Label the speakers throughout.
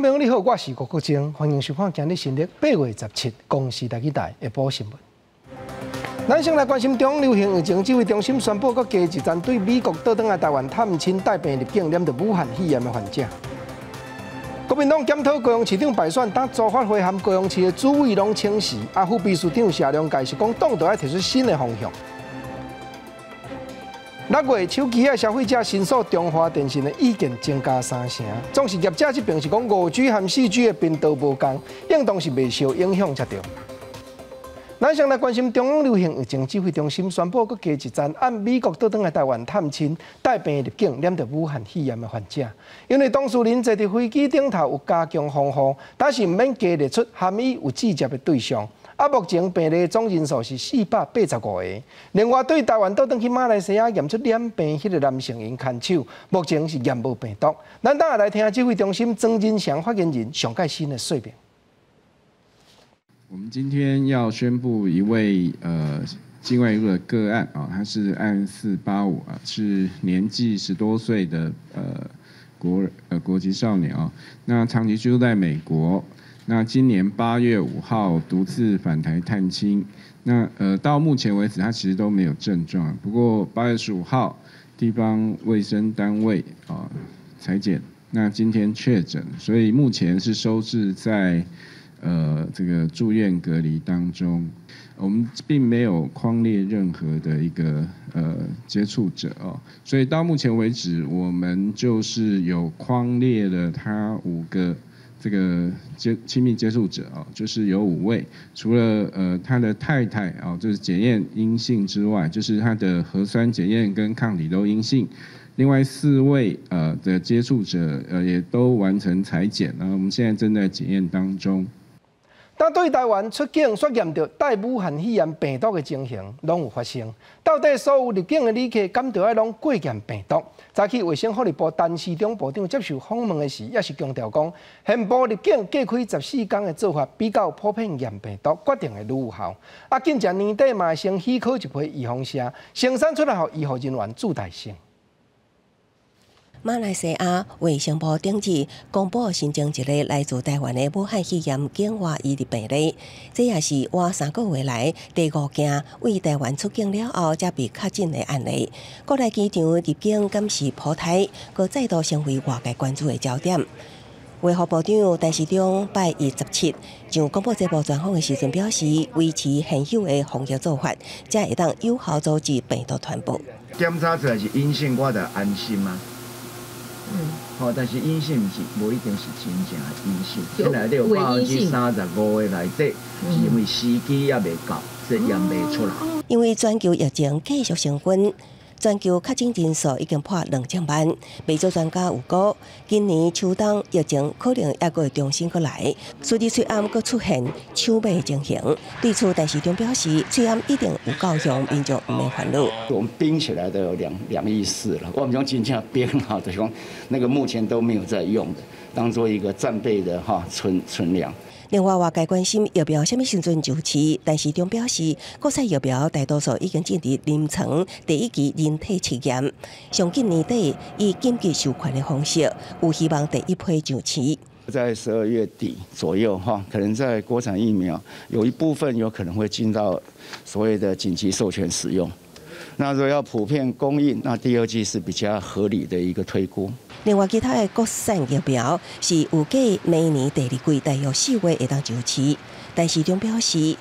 Speaker 1: 眾朋友你好，我是郭國晶，歡迎收看今日新曆8月17公視台語台下晡新聞。咱先來關心中央流行疫情指揮中心宣布，閣加一例對美國倒轉來台灣探親帶病入境，染著武漢肺炎的患者。國民黨檢討高雄市長敗選，當朱發輝和高雄市的主委攏請辭，啊副秘書長謝龍介是講黨著愛提出新的方向。6月手機仔消費者申訴中華電信的意見增加三成，總是業者這邊是講5G 和4G 的頻道無仝，應當是袂受影響才對。咱先來關心中央流行疫情指揮中心宣布，閣加一例按美國倒轉來台灣探親帶病入境，染著武漢肺炎的患者。因為當事人坐佇飛機頂頭有加強防護，但是毋免加列出含伊有直接的對象。啊，目前病例總人數是485個。另外，對台灣倒轉去馬來西亞驗出染病彼个男性𪜶牽手，目前是驗無病毒。咱等下來聽指揮中心莊人祥發言人上蓋新的說明。
Speaker 2: 我們今天要宣布一位境外移入的個案啊，他是案485啊，是年紀10多歲的國籍少年啊，那長期居住在美國。那今年8月5號獨自返台探親，那到目前為止他其實都沒有症狀。不過8月15號地方衛生單位啊採檢，那今天確診，所以目前是收治在這個住院隔離當中。我們並沒有匡列任何的一個接觸者哦，所以到目前為止，我們就是有匡列了他五個這個親密接觸者哦，就是有五位，除了他的太太哦，就是檢驗陰性之外，就是他的核酸檢驗跟抗體都陰性。另外四位的接觸者也都完成採檢，那我們現在正在檢驗當中。
Speaker 1: 當對台灣出境煞驗著帶武漢肺炎病毒的情形，攏有發生。到底所有入境的旅客，敢著愛攏過驗病毒？早起衛生福利部陳時中部長接受訪問的時，也是強調講，現步入境隔開14天的做法比較普遍驗病毒，決定會愈有效。啊，緊接年底嘛會先許可一批預防射，生產出來予醫護人員做代先。
Speaker 3: 馬來西亞衛生部頂日公布新增一个來自台灣的武漢肺炎境外移入病例，這也是倚3個月來第五件對台灣出境了後才被確診的案例。國內機場入境敢是普篩，閣再度成為外界關注的焦點。衛福部長陳時中拜一十七上廣播節目專訪的時陣表示，維持現有的防疫做法，才會當有效阻止病毒傳播。
Speaker 4: 檢查出來是陰性，我就安心啊。好，但是陰性毋是無一定是真正的陰性，現在有35%的內底，是因為時機猶未到，所以驗袂出來。
Speaker 3: 因為全球疫情繼續升溫，全球確診人數已經破200萬。袂少專家預估，今年秋冬疫情可能猶閣會重新閣來，隨著喙罨閣出現搶買的情形。對此，陳時中表示，喙罨一定有夠用，民眾毋免煩惱。
Speaker 5: 我們冰起來都有2.4億了，我們講真正冰哈，就是講那個目前都沒有在用的，當做一個戰備的哈存糧。
Speaker 3: 另外，外界關心疫苗啥物時陣上市，陳時中表示，國產疫苗大多數已經進入臨床第一期人體試驗，上緊年底以緊急授權的方式，有希望第一批上市。
Speaker 5: 在12月底左右，哈，可能在國產疫苗有一部分有可能會進到所謂的緊急授權使用。那如果要普遍供應，那第二季是比較合理的一個推估。
Speaker 3: 另外，其他的國產疫苗是預計明年第二季大約4月會當上市。陳時中表示，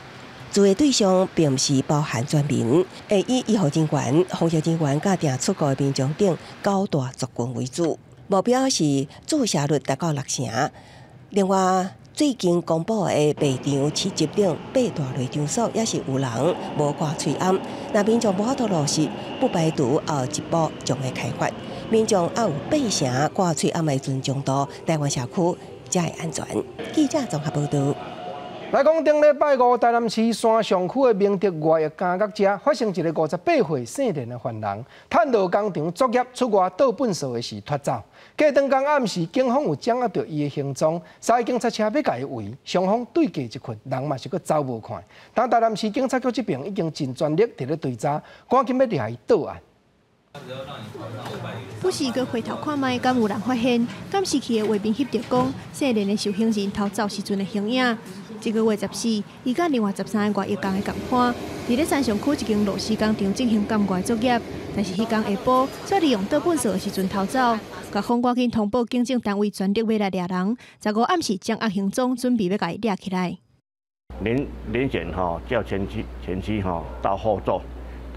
Speaker 3: 注的對象並毋是包含全民，會以醫護人員、防疫人員佮定出國的民眾等九大族群為主，目標是注射率達到六成。另外，最近公布的賣場、市集等八大類場所，也是有人無掛喙罨。若民眾無法度落實，不排除後一步將會開罰。民眾也有八成掛喙罨的尊重度，台灣社區才會安全。記者綜合報道。
Speaker 1: 來講，頂禮拜五，台南市山上區的明德外役監獄遮發生一个58歲姓連的犯人，趁著工廠作業出外倒糞埽的時脫走。過當工暗時，警方有掌握著伊的行蹤，三警察車欲共伊圍，雙方對過一困，人嘛是閣走無看。但台南市警察局這邊已經盡全力佇咧追查，趕緊欲掠伊到案。
Speaker 6: 不時閣回頭看覓，敢有人發現監視器的畫面翕著講，姓連的受刑人逃走時陣的形影。這個月14，伊佮另外13个外役工的共犯，佇咧三重區一間螺絲工廠進行監外作業，但是彼工下晡，卻利用倒糞掃的時陣逃走，共方趕緊通報警政單位全力欲來掠人。15暗時掌握行蹤，準備欲共伊掠起來。
Speaker 7: 連連檢吼叫前妻吼到後座，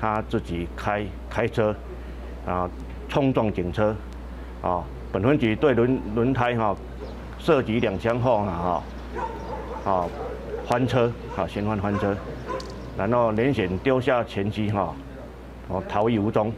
Speaker 7: 他自己開車啊衝撞警車，啊本分局對輪胎哈射擊兩槍後啊哈啊翻車啊嫌犯翻車，然後連顯丟下前妻哈哦逃逸無蹤。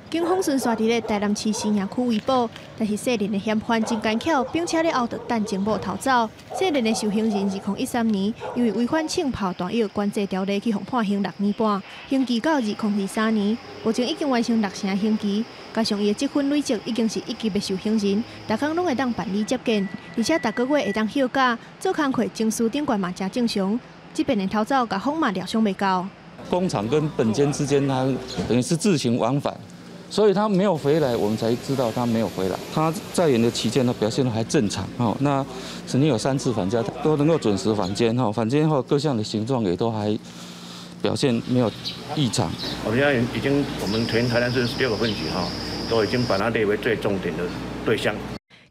Speaker 6: 警方順紲佇咧台南市新營區圍捕，但是姓連的嫌犯真奸巧，並且咧後就等情某逃走。姓連的受刑人2013年因為違反槍炮彈藥管制條例去予判刑6年半，刑期到2023年，目前已經完成六成刑期，加上伊的積分累積已經是一級的受刑人，逐工攏會當辦理接見，而且逐個月會當休假，做工課證書頂懸嘛誠正常。這遍的逃走，共方嘛料想袂到。
Speaker 8: 工廠跟本監之間，他等於是自行往返。所以他沒有回來，我們才知道他沒有回來。他在監的期間呢，表現得還正常。哦，那曾經有三次返家，都能夠準時返監。哈，返監後各項的形狀也都還表現沒有異常。
Speaker 7: 我們現在已經，我們全台南市16個分局哈，都已經把它列為最重點的對象。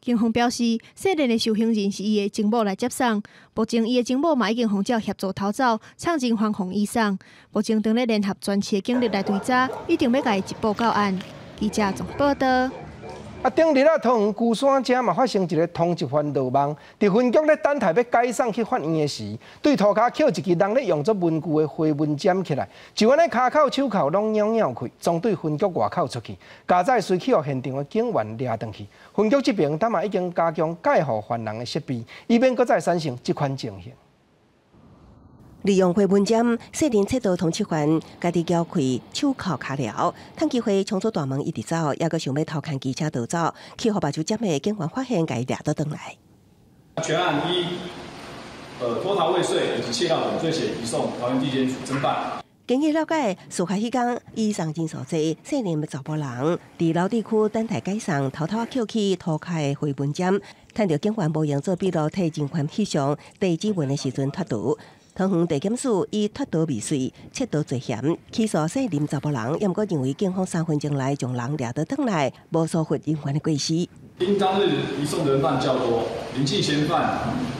Speaker 6: 警方表示，姓連的受刑人是伊的情某來接送，目前伊的情某嘛已經予照協助逃走，藏人防防移送。目前正咧聯合全市警力來追查，一定欲共伊一步到案。記者綜報導。
Speaker 1: 啊，頂日啊，桃園龜山遮嘛發生一个通緝犯落網，佇分局咧等待欲解送去法院的時，對塗跤抾一支人咧用做文具的回紋針起來，就按呢跤銬手銬攏咬咬開，裝對分局外口出去，駕駛隨去予現場的警員掠轉去。分局這邊當嘛已經加強戒護犯人的設備，以免閣再產生這款情形。
Speaker 3: 利用回紋針，姓連切刀通緝犯，家己撬開手銬跤鐐，趁機會衝出大門一直走，猶閣想欲偷牽機車逃走，去予目睭針的警員發現，共伊掠倒轉來。
Speaker 9: 全案依脫逃未遂以及竊盜等罪嫌移送桃園地檢署偵辦。
Speaker 3: 根據了解，事發彼工伊送人數濟，姓連查埔人，佇老地區等待解送，偷偷抾起塗跤的回紋針，趁著警員無閒做筆錄，替人犯翕相、遞指紋的時陣脫逃。桃園地檢署以脫逃未遂、竊盜罪嫌起訴姓林查埔人，猶毋過認為警方3分鐘內將人掠倒轉來，無疏忽人員的過失。
Speaker 9: 因當日移送人犯較多，林姓嫌犯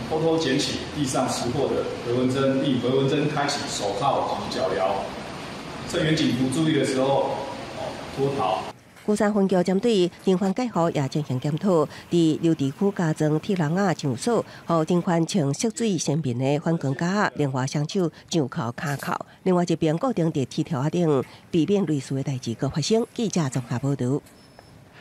Speaker 9: 偷偷撿起地上拾獲的回紋針，並回紋針開啟手銬及腳鐐，趁員警不注意的時候，脫逃。
Speaker 3: 龜山分局針對人犯戒護也進行檢討，佇留置區加裝鐵籠仔上鎖，予人犯穿色水鮮明的反光夾，另外雙手上銬跤銬。另外一邊固定佇鐵條仔頂，避免類似的代誌閣發生。記者綜合報導。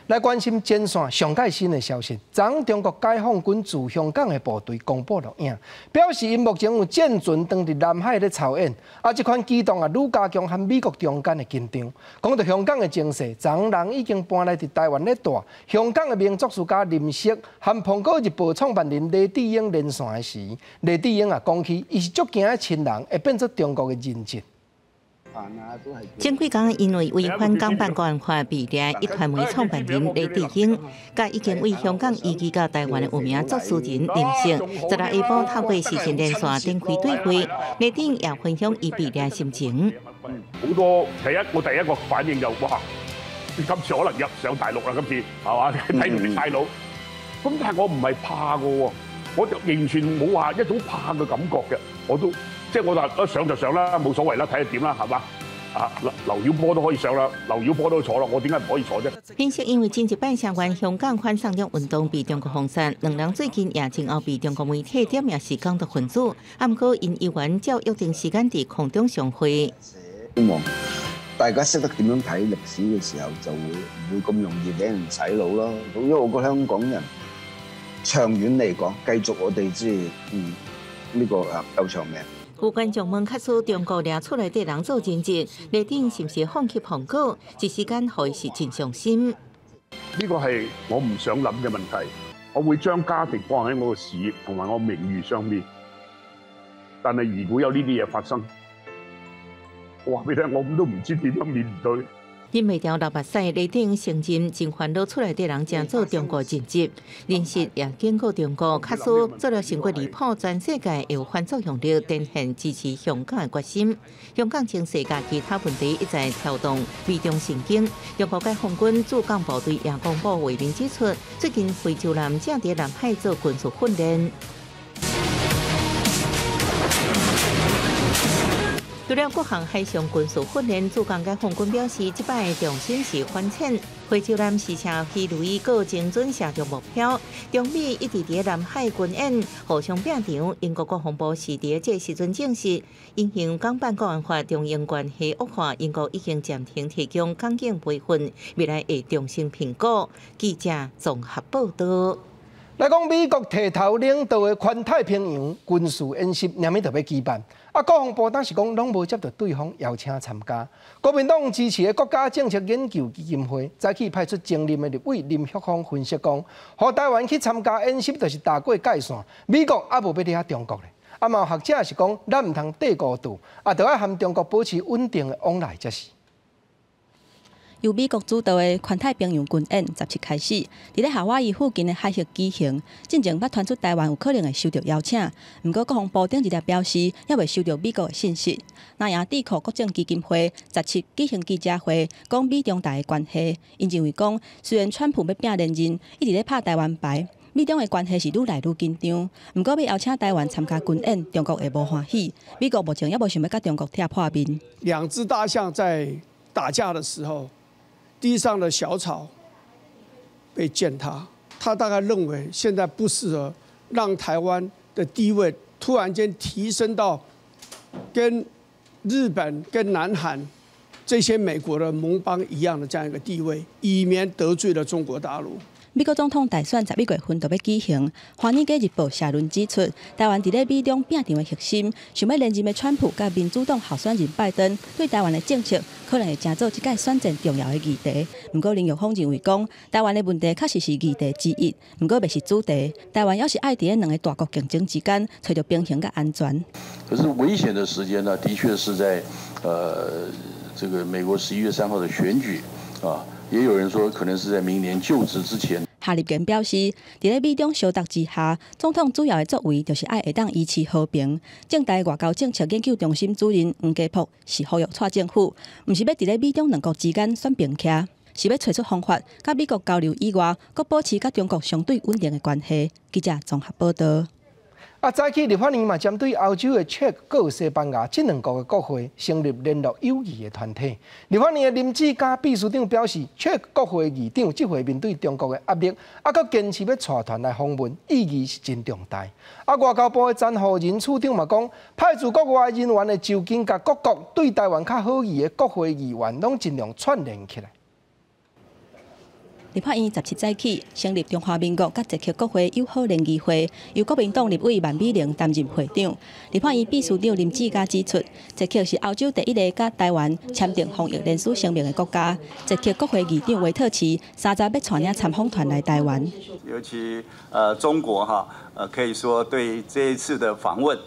Speaker 1: 來關心前線上蓋新的消息，昨中國解放軍駐香港的部隊公布錄影，表示𪜶目前有戰船當佇南海咧操演，啊，這款舉動啊，愈加強和美國中間的緊張。講到香港的情勢，昨人已經搬來佇台灣咧蹛。香港的名作詞家林夕和蘋果日報創辦人黎智英連線的時，黎智英啊講起，伊是足驚親人會變做中國的人質。
Speaker 10: 前幾工因為違反港版國安法被掠，壹傳媒創辦人黎智英，佮已經為香港移居到台灣的有名作詞人林夕，十六下晡透過視訊連線展開對話，黎智英也分享伊被掠心情。
Speaker 11: 好多第一，我第一個反應就哇，今次可能入上大陸啦，今次係嘛？睇到啲差佬，咁但係我唔係怕嘅喎，我就完全冇話一種怕嘅感覺嘅，我都。即係我話一上就上啦，冇所謂啦，睇下點啦，係嘛？啊，劉曉波都可以上啦，劉曉波都坐啦，我點解唔可以坐啫？
Speaker 10: 林夕因為前一擺聲援香港反送中運動被中國封殺，兩人最近也前後被中國媒體點名是港獨分子，啊，毋過𪜶猶原照約定時間佇空中相會。
Speaker 12: 希望大家識得點樣睇歷史嘅時候，就會唔會咁容易俾人洗腦咯。因為我覺得香港人長遠嚟講，繼續我哋即係呢個啊夠長命。
Speaker 10: 有觀眾問，假使中國掠厝內底人做人質，黎智英是毋是放棄蘋果？一時間予伊是真傷心。
Speaker 11: 呢個係我唔想諗嘅問題，我會將家庭放喺我嘅事業同埋我名譽上面。但係如果有呢啲嘢發生，我話俾你聽，我都唔知點樣面對。
Speaker 10: 忍袂牢流目屎，黎智英承認真煩惱厝內底人成做中國人質，林實也警告中國，假使做了傷過離譜，全世界會有反作用力，展現支持香港的決心。香港情勢佮其他問題一再挑動美中神經。中國解放軍駐港部隊也公布畫面指出，最近惠州艦正佇南海做軍事訓練。除了各項海上軍事訓練，駐港解放軍表示，這擺的重心是反潛。惠州艦試射魚雷，閣精準射中目標。中美一直佇南海軍演，互相拼場。英國國防部是佇這時陣證實，因應港版國安法中英關係惡化，英國已經暫停提供港警培訓，未來會重新評估。記者綜合報導。
Speaker 1: 來講美國提頭領導的環太平洋軍事演習，明仔就欲舉辦。啊，國防部當時講攏無接到對方邀請參加。國民黨支持的國家政策研究基金會早起派出前任的立委林旭峰分析講，予台灣去參加演習，就是踏過界線。美國猶無欲掠中國咧。啊，嘛有學者是講，咱毋通綴孤島，啊，著愛和中國保持穩定的往來才是。
Speaker 13: 由美國主導的環太平洋軍演17開始，佇咧夏威夷附近的海域舉行。進前捌傳出台灣有可能會收到邀請，毋過國防部頂一日表示，猶未收到美國的信息。南亞智庫國政基金會17舉行記者會，講美中台的關係。𪜶認為講，雖然川普欲拼連任，一直咧拍台灣牌，美中的關係是愈來愈緊張。毋過欲邀請台灣參加軍演，中國會無歡喜。美國目前猶無想欲佮中國拆破面。
Speaker 14: 兩隻大象在打架的時候，地上的小草被踐踏，他大概認為現在不適合讓台灣的地位突然間提升到跟日本、跟南韓這些美國的盟邦一樣的這樣一個地位，以免得罪了中國大陸。
Speaker 13: 美國總統大選11月份就欲舉行，《華爾街日報》社論指出，台灣佇咧美中拼場的核心，想欲連任的川普佮民主黨候選人拜登對台灣的政策可能會成做這屆選戰重要的議題。毋過林玉峰認為講，台灣的問題確實是議題之一，毋過袂是主題。台灣猶是愛佇咧兩个大國競爭之間揣著平衡佮安全。
Speaker 15: 可是危險的時間呢，的確是在這個美國11月3號的選舉啊。也有人說，可能是在明年就職之前。
Speaker 13: 夏立言表示，佇咧美中相鬥之下，總統主要的作為就是愛會當維持和平。政大外交政策研究中心主任黃家璞是呼籲蔡政府，毋是欲佇咧美中兩國之間選邊徛，是欲揣出方法，佮美國交流以外，閣保持佮中國相對穩定的關係。記者綜合報導。
Speaker 1: 啊，早起立法院嘛，針對歐洲的捷克、西班牙這兩國的國會成立聯絡友誼的團體。立法院的林志嘉秘書長表示，捷克國會議長這回面對中國的壓力，啊，閣堅持欲帶團來訪問，意義是真重大。啊，外交部的詹厚仁處長嘛講，派駐國外人員會就近共各國對台灣較好意的國會議員，攏盡量串聯起來。
Speaker 13: 立法院17早起成立中華民國佮捷克國會友好聯誼會，由國民黨立委萬美玲擔任會長。立法院秘書長林志嘉指出，捷克是歐洲第一個佮台灣簽訂防疫聯署聲明的國家。捷克國會議長維特奇30欲帶領參訪團來台灣。
Speaker 16: 尤其中國哈可以說對這一次的訪問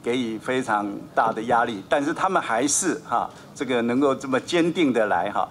Speaker 16: 給予非常大的壓力，但是他們還是哈這個能夠這麼堅定的來哈，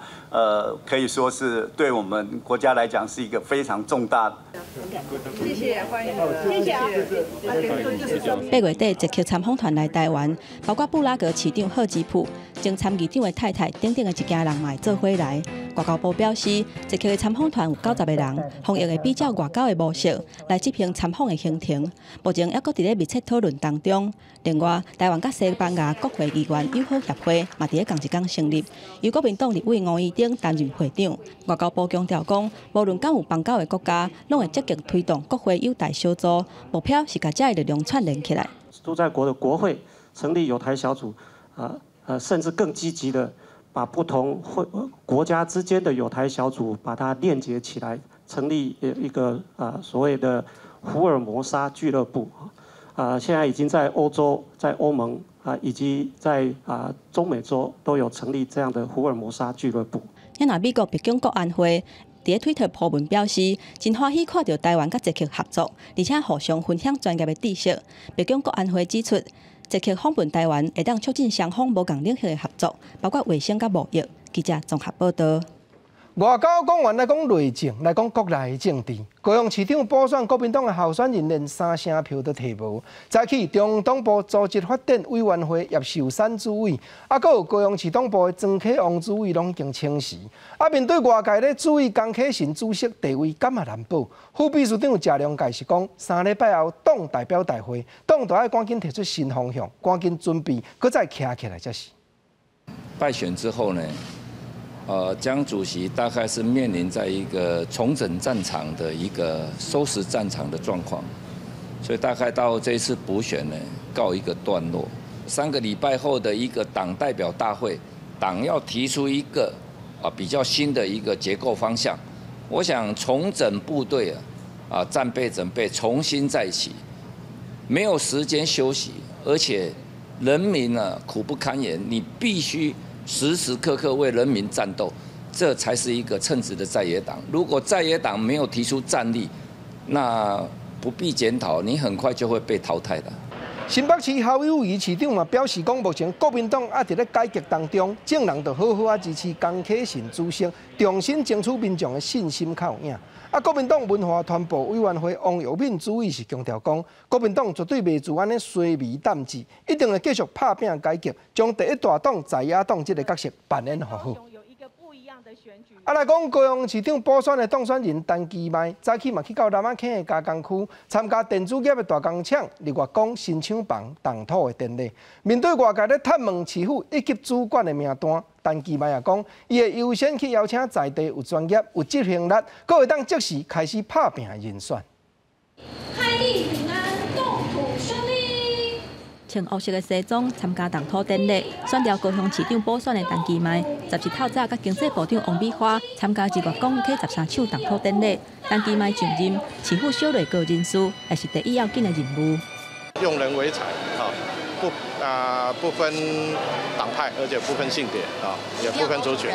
Speaker 16: 可以說是對我們國家來講是一個非常重大的。
Speaker 17: 謝謝，歡迎，謝謝啊。
Speaker 13: 8月底，捷克參訪團來台灣，包括布拉格市長賀吉普、前參議長的太太等等的一家人嘛會做伙來。外交部表示，捷克的參訪團有90個人，防疫會比照外交的模式來執行參訪的行程，目前猶閣佇咧密切討論當中。另外，台灣佮西班牙國會議員友好協會嘛佇咧仝一工成立，由國民黨立委吳怡燈擔任會長。外交部強調講，無論敢有邦交的國家，攏會積極推動國會友台小組，目標是共這个力量串聯起來。
Speaker 18: 駐在國的國會成立友台小組，甚至更積極的把不同會國家之間的友台小組把它鏈接起來，成立一個所謂的福爾摩沙俱樂部。現在已經在歐洲、在歐盟以及在中美洲都有成立這樣的福爾摩沙俱樂部。
Speaker 13: 那美國白宮國安會佇咧推特 po 文表示，真歡喜看著台灣佮捷克合作，而且互相分享專業的知識。白宮國安會指出，捷克訪問台灣，會當促進雙方無仝領域的合作，包括衛生佮貿易。記者綜合報道。
Speaker 1: 外交講完來講內政，來講國內的政治。高雄市長補選，國民黨的候選人連三成票都提無。早起中黨部組織發展委員會葉壽山主委，啊，閣有高雄市黨部的莊啟王主委攏已經請辭。啊，面對外界咧注意江啟臣主席地位敢嘛難保。副秘書長謝龍介是講，3禮拜後黨代表大會，黨就愛趕緊提出新方向，趕緊準備，閣再徛起來才是。
Speaker 19: 敗選之後呢？江主席大概是面臨在一個重整戰場的一個收拾戰場的狀況，所以大概到這一次補選呢，告一個段落。3個禮拜後的一個黨代表大會，黨要提出一個比較新的一個結構方向。我想重整部隊啊，戰備準備重新再起，沒有時間休息，而且人民呢苦不堪言，你必須時時刻刻為人民戰鬥，這才是一個稱職的在野黨。如果在野黨沒有提出戰力，那不必檢討，你很快就會被淘汰的。
Speaker 1: 新北市侯友宜市長嘛表示講，目前國民黨猶佇咧改革當中，眾人就好好仔支持江啟臣主席，重新爭取民眾的信心較有影。啊，國民黨文化傳播委員會王育敏主委是強調講，國民黨絕對袂做按呢衰微淡志，一定會繼續拍拚改革，將第一大黨在野黨這个角色扮演好好。啊，來講高雄市長補選的當選人陳其邁，早起嘛去到楠仔坑的加工區參加電子業的大工廠日月光新廠房動土的典禮。面對外界咧探問市府一級主管的名單，陳其邁也講，伊會優先去邀請在地有專業、有執行力，閣會當即時開始拍拚的人選。
Speaker 20: 開立平安，動土順利。
Speaker 13: 穿烏色的西裝參加動土典禮，選著高雄市長補選的陳其邁，十日透早佮經濟部長王美花參加日月光 K 13廠動土典禮。陳其邁上任，市府小內閣人事也是第一要緊的任務。
Speaker 21: 用人唯才，不分黨派，而且不分性別啊，也不分族群。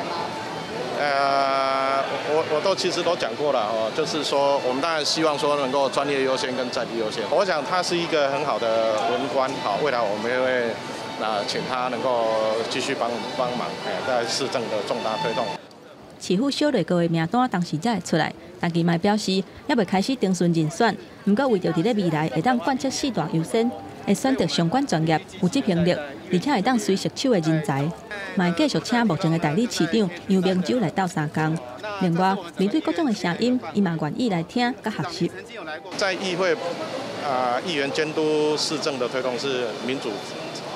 Speaker 21: 我都其實都講過了哦，就是說我們當然希望說能夠專業優先跟在地優先。我想他是一個很好的文官，好，未來我們會請他能夠繼續幫幫忙，在市政的重大推動。
Speaker 13: 市府小內閣的名單當時才會出來，陳其邁表示，猶未開始徵詢人選，毋過為著佇咧未來會當貫徹四大優先，會選擇相關專業、有執行力，而且會當隨時手的人才，嘛會繼續請目前的代理市長楊明洲來鬥相共。另外，面對各種的聲音，伊嘛願意來聽佮學習。
Speaker 21: 在議會議員監督市政的推動是民主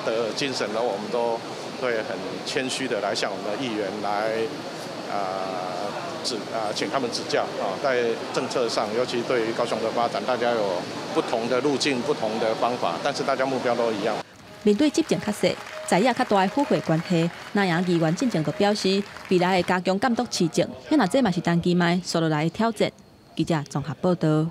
Speaker 21: 的精神，呢，我們都會很謙虛的來向我們的議員來請他們指教啊，在政策上，尤其對於高雄的發展，大家有不同的路徑、不同的方法，但是大家目標都一樣。
Speaker 13: 面對執政較細、在野較大的府會關係，南陽議員進前就表示，未來會加強監督市政，遐若這嘛是陳其邁紲落來的挑戰。記者綜合報道。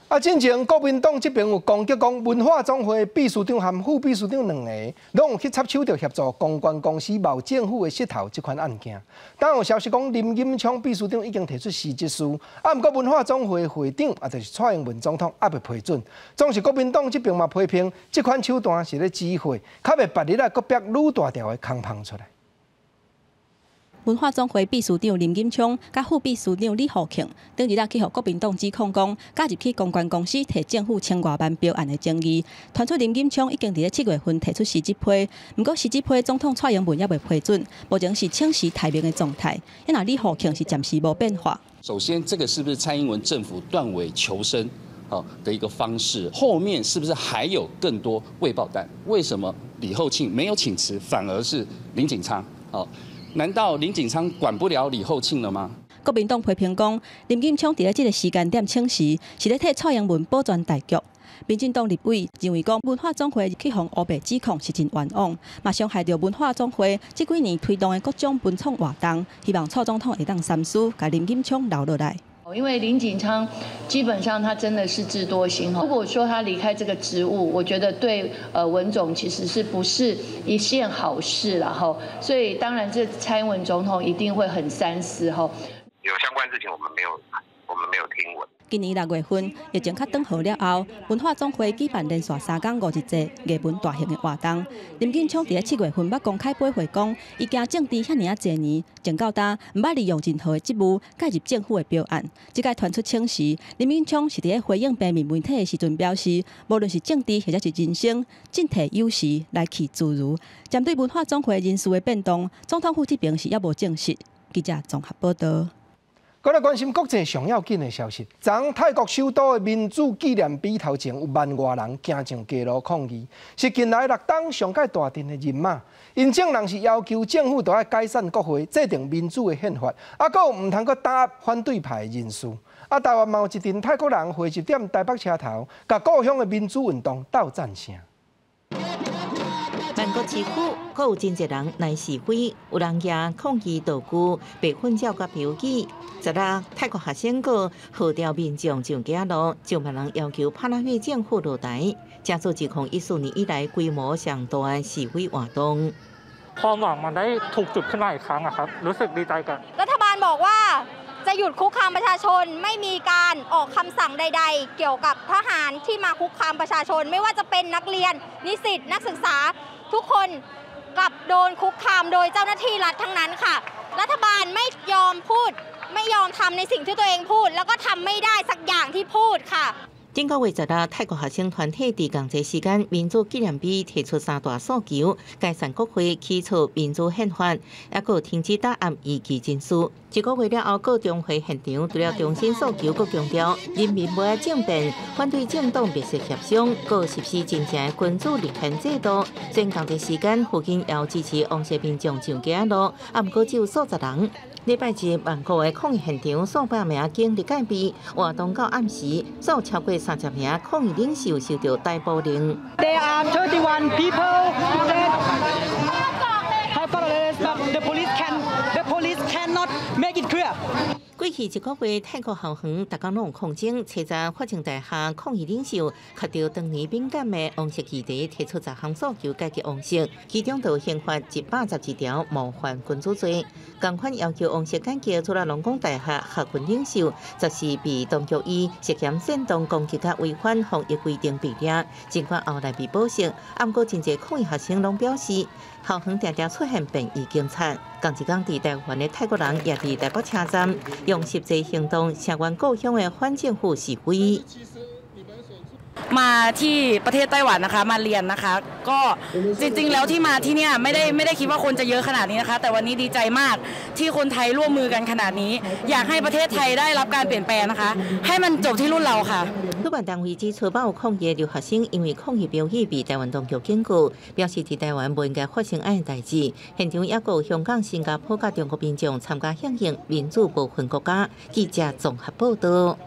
Speaker 1: 啊，進前國民黨這邊有攻擊講，文化總會秘書長和副秘書長兩个，攏有去插手著協助公關公司冒政府的穡頭這款案件。當有消息講，林錦昌秘書長已經提出辭職書，啊，毋過文化總會會長啊，就是蔡英文總統猶未批准。總是國民黨這邊嘛批評，這款手段是咧指揮，較袂別日來閣逼愈大條的空芳出來。
Speaker 13: 文化總會秘書長林錦昌佮副秘書長李厚慶，頂日仔去予國民黨指控講，加入去公關公司提政府千外萬標案的爭議，傳出林錦昌已經佇咧7月份提出辭職批，毋過辭職批總統蔡英文猶未批准，目前是請辭待命的狀態。若李厚慶是暫時無變化。
Speaker 22: 首先，這個是不是蔡英文政府斷尾求生的一個方式？後面是不是還有更多未爆彈？為什麼李厚慶沒有請辭，反而是林錦昌？難道林錦昌管不了李厚慶了嗎？
Speaker 13: 國民黨批評講，林錦昌佇咧這個時間點請辭，是咧替蔡英文保全大局。民進黨立委認為講，文化總會去予烏白指控是真冤枉，嘛傷害著文化總會這幾年推動的各種文創活動，希望蔡總統會當三思，共林錦昌留落來。
Speaker 23: 因為林錦昌基本上他真的是智多星。如果說他離開這個職務，我覺得對文總其實是不是一件好事啦吼。所以當然這蔡英文總統一定會很三思吼。
Speaker 24: 有相關事情我們沒有，我們沒有聽聞。
Speaker 13: 今年6月份疫情較轉好了後，文化總會舉辦連續3工五日祭藝文大型的活動。林錦昌佇咧7月份捌公開回會講，伊驚政治遐爾仔濟年，從到今毋捌利用任何的職務介入政府的標案。這擺傳出請辭，林錦昌是佇咧回應平面媒體的時陣表示，無論是政治或者是人生，進退有時，來去自如。針對文化總會人事的變動，總統府這邊是猶無證實。記者綜合報道。
Speaker 1: 閣來關心國際上要緊的消息，昨泰國首都的民主紀念碑頭前有萬外人行上街路抗議，是近來6冬上蓋大陣的人馬。𪜶眾人是要求政府著愛解散國會，制定民主的憲法，啊，閣有毋通閣打壓反對派的人士。啊，台灣嘛有一陣泰國人匯集佇台北車頭，共故鄉的民主運動鬥贊聲。
Speaker 10: 曼谷市區，閣有真濟人來示威，有人舉抗議道具、白粉照佮標語。昨日泰國學生閣號召民眾上街路，上萬人要求帕拉育政府落台，這做2014年以來規模上大的示威活動。
Speaker 2: ความหวังมันได้ถูกจุดขึ้นมาอีกครั้งอะครับรู้สึกดีใจกับ
Speaker 20: รัฐบาลบอกว่าจะหยุดคุกคามประชาชนไม่มีการออกคำสั่งใด ๆ เกี่ยวกับทหารที่มาคุกคามประชาชน ไม่ว่าจะเป็นนักเรียนนิสิตนักศึกษาทุกคนกลับโดนคุกคามโดยเจ้าหน้าที่รัฐทั้งนั้นค่ะ รัฐบาลไม่ยอมพูดไม่ยอมทำในสิ่งที่ตัวเองพูด แล้วก็ทำไม่ได้สักอย่างที่พูดค่ะ
Speaker 10: 頂個月十六，泰國學生團體佇仝齊時間民主紀念碑提出三大訴求：解散國會、起草民主憲法，抑閣停止打壓異見人士。一個月了後，各中會現場除了重申訴求，閣強調人民無愛政變，反對政黨密切協商，閣實施真正的君主立憲制度。雖然仝齊時間附近也有支持王室民眾上街路，啊，毋過只有數十人。禮拜日，曼谷的抗議現場數百名警力戒備，活動到暗時，有超過30名抗議領袖受到逮捕令。
Speaker 4: There are 31 people that have got arrested, but the police cannot make it clear.
Speaker 10: 過去一個月，泰國校園逐工攏有抗爭，初十法政大學抗議領袖提著當年敏感的王室議題，提出10項訴求解決王室，其中就刑法112條冒犯君主罪，仝款要求王室改革。朱拉隆功大學學運領袖，則是被當局以涉嫌煽動攻擊佮違反防疫規定被抓，儘管後來被保釋，毋過真濟抗議學生攏表示，校園定定出現便衣警察。仝一工佇台灣的泰國人也佇台北車站用實際行動聲援故鄉的反政府示威。
Speaker 5: มาที่ประเทศไต้หวันนะคะมาเรียนนะคะ ก็จริงๆแล้วที่มาที่เนี่ยไม่ได้ไม่ได้คิดว่าคนจะเยอะขนาดนี้นะคะ แต่วันนี้ดีใจมากที่คนไทยร่วมมือกันขนาดนี้ อยากให้ประเทศไทยได้รับการเปลี่ยนแปลงนะคะ ให้มันจบที่รุ่นเราค่ะ
Speaker 10: 主辦單位指出，有抗議的留學生因為抗議標語被台灣當局警告，表示佇台灣無應該發生按呢代誌。現場也有香港、新加坡佮中國民眾參加響應民主無分國家。記者綜合報道。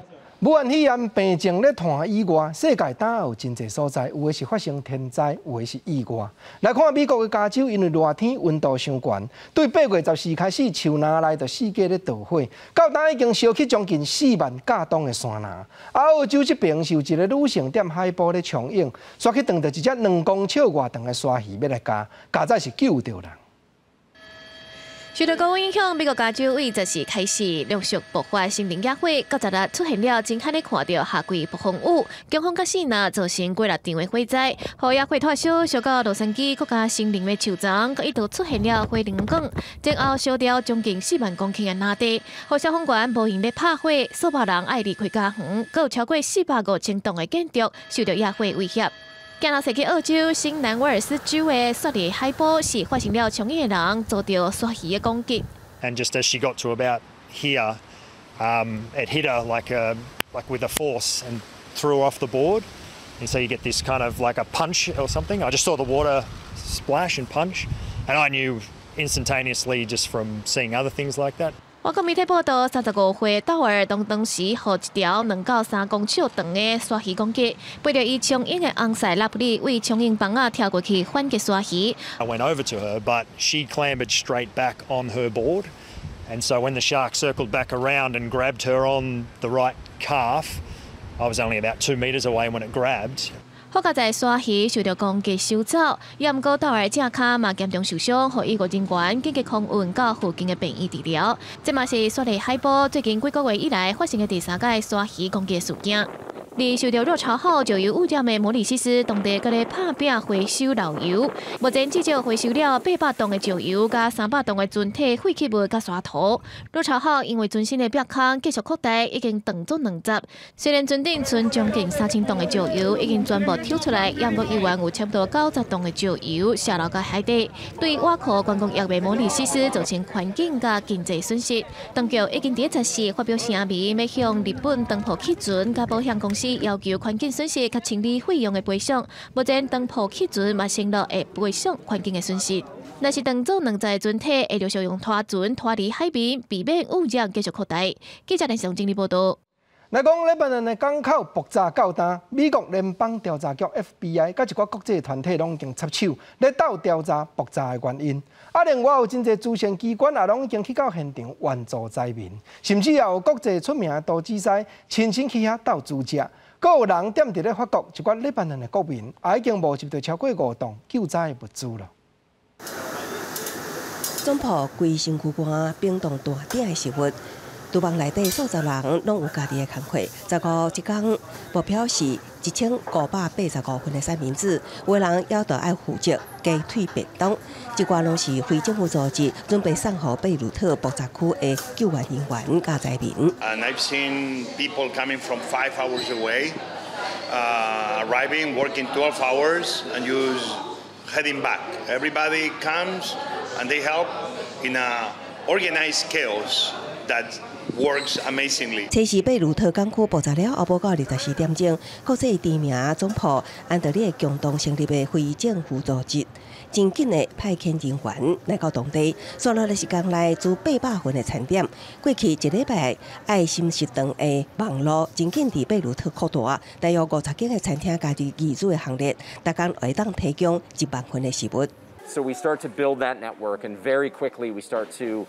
Speaker 1: 武漢肺炎病情咧湠以外，世界今有真濟所在，有的是發生天災，有的是意外。來看美國的加州，因為熱天溫度傷懸，對8月14開始，樹林內就四界咧著火，到今已經燒去將近4萬甲棟的山林。啊，澳洲這邊是有一个女性踮海埔咧衝泳，煞去撞著一隻2公尺外長的鯊魚欲來咬，佳哉是救著人。
Speaker 24: 受到高溫影響，美國加州對14開始陸續爆發森林野火，到十日出現了真罕咧看著夏季暴風雨，強風佮四若造成幾若場的火災，予野火拖燒燒到洛杉磯國家森林的樹叢，閣一度出現了火龍捲，前後燒掉將近4萬公頃的林地，予消防員無閒咧拍火，數百人愛離開家園，閣有超過400五千棟的建築受到野火威脅。鏡頭踅去澳洲新南威爾斯州的雪梨海埔，是發生了衝泳的人遭著鯊魚的攻擊。
Speaker 25: And just as she got to about here, it hit her like with a force and threw her off the board. And so you get this kind of like a punch or something. I just saw the water splash and punch, and I knew instantaneously just from seeing other things like that.
Speaker 24: 外國媒體報道，35歲道爾當當時予一條2到3公尺長的鯊魚攻擊，背著伊衝泳的翁婿拉普里對衝泳枋仔跳過去反擊鯊魚。
Speaker 25: I went over to her, but she clambered straight back on her board. And so when the shark circled back around and grabbed her on the right calf, I was only about 2 metres away when it grabbed.
Speaker 24: 好佳哉鯊魚受著攻擊收走，也毋過鬥的正跤嘛嚴重受傷，予醫護人員緊急空運到附近的病院治療。這嘛是雪梨海埔最近幾個月以來發生的第三個鯊魚攻擊事件。而受著熱潮號石油污染的摩里西斯，當地閣咧拍拚回收漏油，目前至少回收了800噸的石油，佮300噸的船體廢棄物佮沙土。熱潮號因為船身的壁空繼續擴大，已經斷做兩截。雖然船頂存將近3000噸的石油已經全部抽出來，也毋過猶原有差不多90噸的石油洩漏到海底，對倚靠觀光業的摩里西斯造成環境佮經濟損失。當局已經佇十四發表聲明，欲向日本當鋪汽船佮保險公司要求環境損失佮清理費用的賠償。目前當鋪汽船嘛承諾會賠償環境的損失。若是斷做兩截船體，會陸續用拖船拖離海面，避免污染繼續擴大。記者連上整理報道。
Speaker 1: 來講，黎巴嫩的港口爆炸到今，美國聯邦調查局 FBI 佮一寡國際團體攏已經插手咧鬥調查爆炸的原因。啊，另外有真濟慈善機關也攏已經去到現場援助災民，甚至也有國際出名的投資師親身去遐鬥煮食。閣有人踮佇咧法國，一寡黎巴嫩的國民也已經募集著超過5噸救災的物資囉。
Speaker 3: 總鋪規身軀汗，冰凍大鼎的食物。廚房內底數十人攏有家己的工課。15這工目標是1585份的三明治，有的人猶著愛負責雞腿便當。這寡攏是非政府組織準備送予貝魯特爆炸區的救援人員佮災民。
Speaker 6: And I've seen people coming from 5 hours away, arriving, working 12 hours, and just heading back. Everybody comes and they help in a organized chaos that works amazingly.
Speaker 3: 這是貝魯特港區爆炸了後，無夠24點鐘，國際知名總鋪安德烈共同成立的非政府組織，真緊的派遣人員來到當地，紲落來時間內煮800份的餐點。過去一禮拜，愛心食堂的網路真緊佇貝魯特擴大，大約50間的餐廳加入義煮的行列，逐工會當提供1萬份的食物。
Speaker 7: So we start to build that network, and very quickly we start to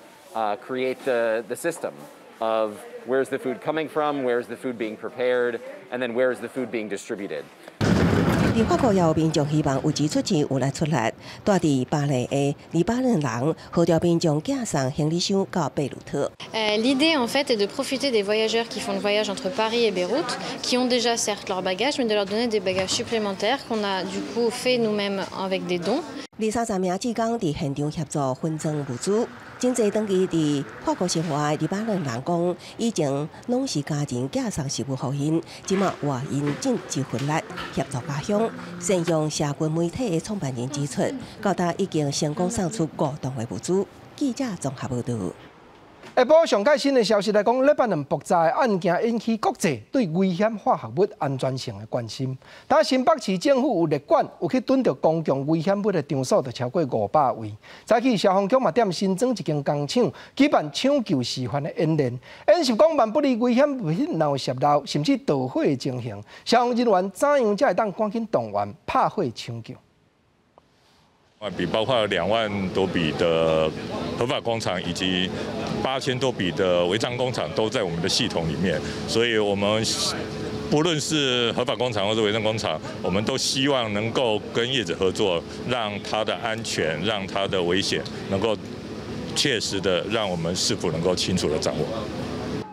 Speaker 7: create the system of where's the food coming from, where's the food being prepared, and then where's the food being distributed.
Speaker 3: 佇法國也有民眾希望有錢出錢，有力出力。住佇巴黎的黎巴嫩人號召民眾寄送行李箱到貝魯特。
Speaker 8: L'idée en fait est de profiter des voyageurs qui font le voyage entre Paris et Beyrouth, qui ont déjà certes leur bagage, mais de leur donner des bagages supplémentaires qu'on a du coup fait nous-mêmes avec des dons.
Speaker 3: 20-30名志工佇現場協助分裝物資。真濟長期佇法國生活的黎巴嫩人講，以前攏是家人寄送食物予𪜶，這馬換𪜶盡一份力協助家鄉。善用社群媒體的創辦人指出，到今已經成功送出5噸的物資。記者綜合報導。
Speaker 1: 下晡上蓋新的消息來講，黎巴嫩爆炸的案件引起國際對危險化學物安全性的關心。但新北市政府有列管有去囤著公共危險物的場所，就超過500位。早起消防局嘛踮新莊一間工廠舉辦搶救示範的演練，演習講萬不利危險物品若有洩漏，甚至著火的情形，消防人員怎樣才會當趕緊動員拍火搶救？
Speaker 9: 萬筆，包括2萬多筆的合法工廠以及8000多筆的違章工廠都在我們的系統裡面，所以我們不論是合法工廠或是違章工廠，我們都希望能夠跟業者合作，讓它的安全、讓它的危險能夠切實的讓我們市府能夠清楚的掌握。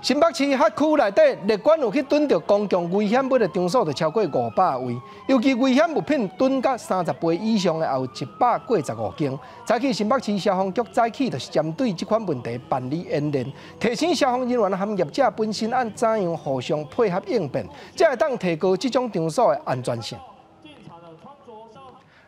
Speaker 1: 新北市轄區內底，列管有去囤著公共危險物的場所，就超過500位。尤其危險物品囤甲30倍以上的，也有185間。早起新北市消防局早起就是針對這款問題辦理演練，提醒消防人員和業者本身按怎樣互相配合應變，才會當提高這種場所的安全性。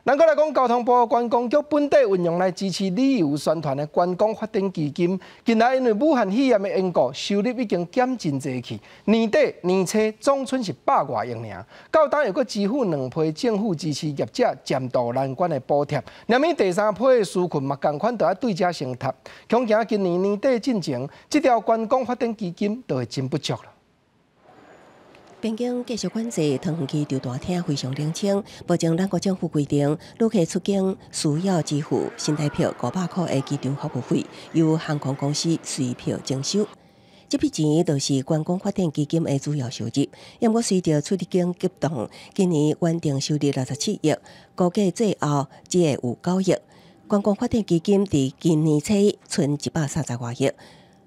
Speaker 1: 咱閣來講，交通部觀光局本底運用來支持旅遊宣傳的觀光發展基金，近來因為武漢肺炎的緣故，收入已經減真濟去。年底年初總賰是100外億爾，到今又閣支付兩批政府支持業者暫渡難關的補貼，連物第三批的紓困嘛，仝款都愛對這先貼。恐驚今年年底進前，這條觀光發展基金就會真不足了。
Speaker 3: 邊境繼續管制，桃園機場大廳非常冷清。目前，咱國政府規定，旅客出境需要支付新台票500箍的機場服務費，由航空公司隨票徵收。這筆錢就是觀光發展基金的主要收入。毋過隨著出入境急凍，今年原定收入67億，估計最後只會有9億。觀光發展基金佇今年初賰130外億。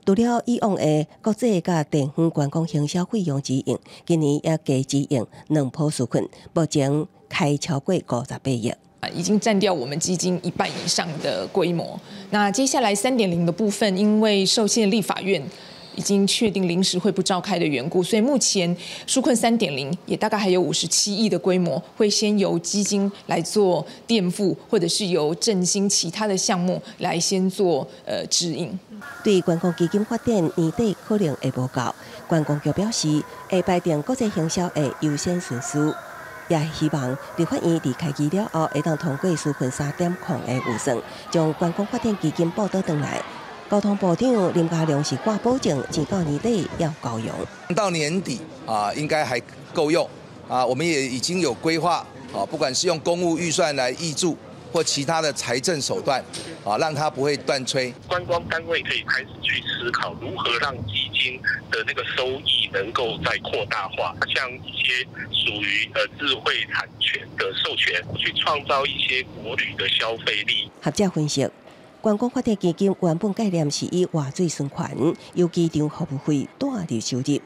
Speaker 3: 除了以往的國際佮地方觀光行銷費用支應，今年也加支應兩波紓困，目前開超過58億。
Speaker 11: 已經佔掉我們基金一半以上的規模。那接下來3.0的部分，因為受限立法院已經確定臨時會不召開的緣故，所以目前紓困3.0也大概還有57億的規模，會先由基金來做墊付，或者是由振興其他的項目來先做指引。
Speaker 3: 對觀光基金發展年底可能會無夠，觀光局表示會排定國際行銷的優先順序，也希望立法院佇開機了後，會當通過紓困3.0的預算，將觀光發展基金補倒轉來。交通部長林佳龍是掛保證，錢到年底猶夠用。
Speaker 12: 到年底啊，應該還夠用啊。我們也已經有規劃啊，不管是用公務預算來挹注，或其他的財政手段啊，讓它不會斷炊。
Speaker 14: 觀光單位可以開始去思考如何讓基金的那個收益能夠再擴大化，像一些屬於智慧產權的授權，去創造一些國旅的消費力。
Speaker 3: 學者分析，觀光發展基金原本概念是以活水循環、由機場服務費帶入收入，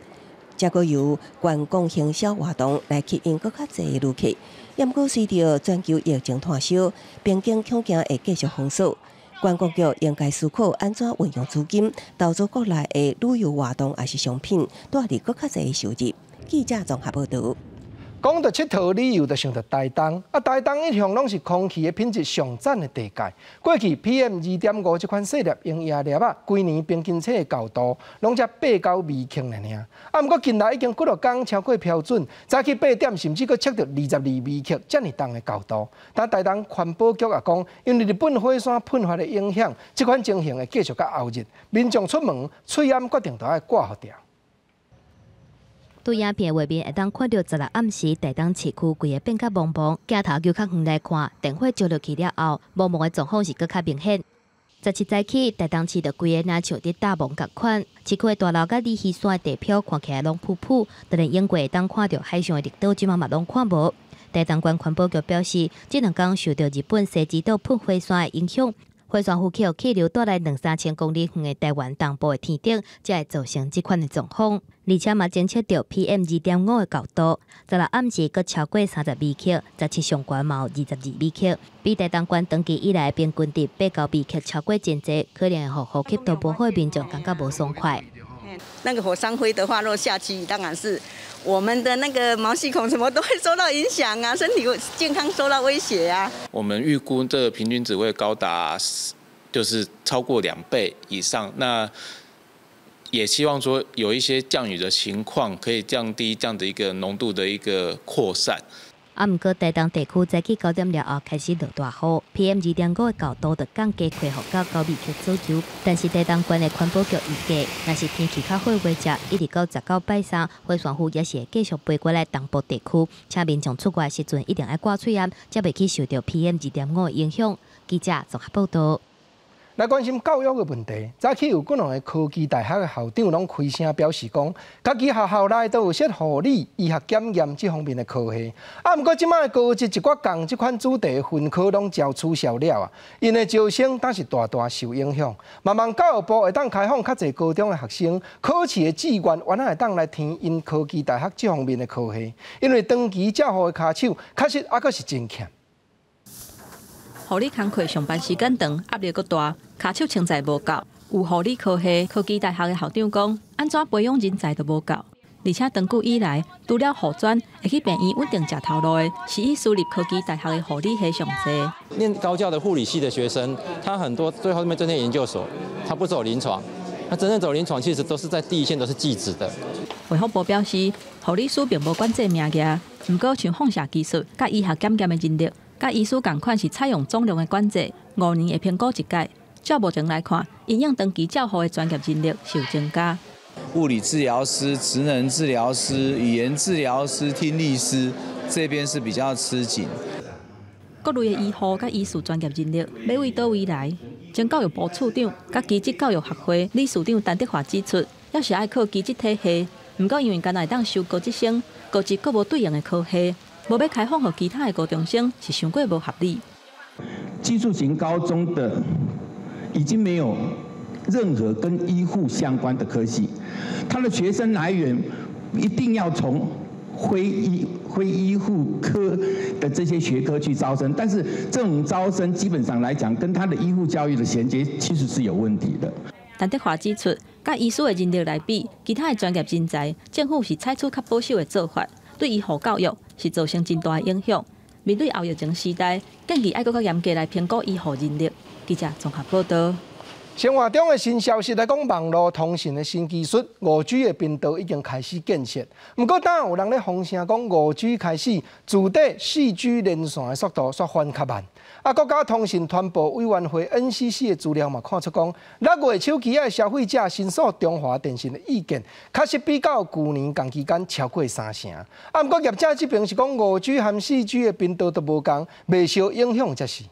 Speaker 3: 才閣由觀光行銷活動來吸引閣較濟旅客。毋過隨著全球疫情湠燒，邊境恐驚會繼續封鎖，觀光局應該思考按怎運用資金投資國內的旅遊活動，抑是商品，帶入閣較濟收入。記者綜合報導。
Speaker 1: 講到𨑨迌旅遊，就想到台東。啊，台東一向攏是空氣的品質上讚的地界。過去 PM 2.5這款細粒溶液粒仔，規年平均測的厚度攏才8、9微克爾。啊，毋過近來已經幾落工超過標準，早起8點甚至閣測著22微克遮爾重的厚度。但台東環保局也講，因為日本火山噴發的影響，這款情形會繼續到後日。民眾出門，喙罨決定著愛掛予著。
Speaker 15: 對影片畫面會當看著十六暗時，台東市區規个變甲濛濛。鏡頭閣較遠來看，電火燒落去了後，濛濛的狀況是閣較明顯。17早起，台東市就規个若像佇罩霧仝款，市區的大樓佮鯉魚山的地表看起來攏霧霧，就連英國會當看著海上的綠島，這馬嘛攏看無。台東縣環保局表示，這兩工受著日本西之島噴火山的影響，火山呼吸氣流帶來兩三千公里遠的台灣東部的天頂，才會造成這款的狀況。而且嘛，偵測著 PM 2.5的厚度，十六暗時閣超過30微克，17上懸嘛有22微克，比台東縣長期以來平均值8、9微克超過真濟，可能會予呼吸道無好的民眾感覺無爽快。
Speaker 16: 那個火山灰的話，若下去，當然是我們的那個毛細孔什麼都會受到影響啊，身體健康受到威脅啊。
Speaker 26: 我們預估這個平均值會高達，就是超過2倍以上。那也希望說有一些降雨的情況，可以降低這樣的一個濃度的一個擴散。
Speaker 15: 啊，毋過台東地區早起9點了後開始落大雨，PM 2.5的厚度就降低恢復到9微克左右。但是台東縣的環保局預計，若是天氣較好的話，一直到19拜三，火山灰也是會繼續飛過來東部地區，請民眾出外時陣一定愛掛喙罨，才袂去受著 PM 2.5的影響。記者綜合報導。
Speaker 1: 來關心教育的問題，早起有幾兩个科技大學的校長攏開聲表示講，家己學校內都有設護理、醫學檢驗這方面的科系。啊，毋過這擺高職一寡仝這款主題分科攏遭取消了啊，𪜶的招生當是大大受影響。嘛望教育部會當開放較濟高中的學生考試的志願，原來會當來填𪜶科技大學這方面的科系，因為長期照護的跤手確實猶閣是真欠。
Speaker 13: 護理工課上班時間長，壓力閣大，跤手穿在無夠。有護理科系科技大學的校長講，按怎培養人才都無夠，而且長久以來，除了護專會去病院穩定食頭路的，是以私立科技大學的護理系上濟。
Speaker 27: 念高教的護理系的學生，他很多最後面就念研究所，他不走臨床，他真正走臨床，其實都是在第一線，都是技職的。
Speaker 13: 衛福部表示，護理師並無管制名額，毋過像放射技術佮醫學檢驗的人力，佮醫師仝款是採用總量的管制，5年會評估一擺。照目前來看，營養長期照護的專業人力是有增加。
Speaker 28: 物理治療師、職能治療師、語言治療師、聽力師，這邊是比較吃緊。
Speaker 13: 各類的醫護佮醫師專業人力欲對佗位來？前教育部次長佮技職教育學會理事長陳德華指出，猶是愛靠技職體系。毋過因為干焦會當收高職生，高職閣無對應的科系，無欲開放予其他的高中生，是傷過無合理。
Speaker 2: 技術型高中的已經沒有任何跟醫護相關的科系，他的學生來源一定要從非醫護科的這些學科去招生，但是這種招生基本上來講，跟他的醫護教育的銜接其實是有問題的。
Speaker 13: 陳德華指出，佮醫師的人力來比，其他的專業人才，政府是採取較保守的做法，對醫護教育是造成真大的影響。面對後疫情時代，建議愛閣較嚴格來評估醫護人力。記者綜合報道。
Speaker 1: 生活中的新消息來講，網路通訊的新技術，5G 的頻道已經開始建設。毋過，當有人咧風聲講，5G 開始自帶4G 連線的速度煞反較慢。啊，國家通訊傳播委員會 NCC 的資料嘛，看出講，6月手機仔的消費者申訴中華電信的意見，確實比較舊年仝期間超過三成。啊，毋過業者這邊是講5G 和4G 的頻道都無仝，袂受影響才是。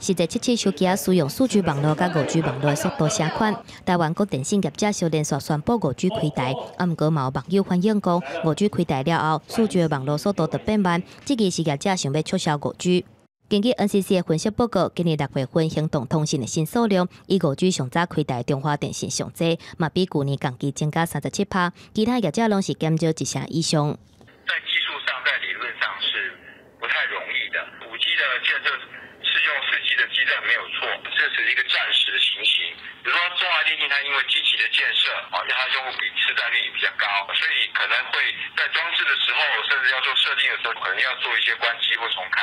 Speaker 15: 實際測試手機仔使用四 G 網路佮5G 網路的速度相款。台灣各電信業者相連續宣布5G 開台，啊，毋過嘛有網友反映講，5G 開台了後，4G 的網路速度就變慢，這個是業者想欲促銷5G。根據 NCC 的分析報告，今年6月份行動通訊的申訴量，以5G 上早開台中華電信上濟，嘛比舊年仝期增加37%，其他業者攏是減少一成以上。
Speaker 17: 在技術上，在理論上是不太容易的。5G 的建設是用4G 的基站沒有錯，這是一個暫時的情形。比如說中華電信，它因為積極的建設，啊，讓它用戶比市占率比較高，所以可能會在裝置的時候，甚至要做設定的時候，可能要做一些關機或重開。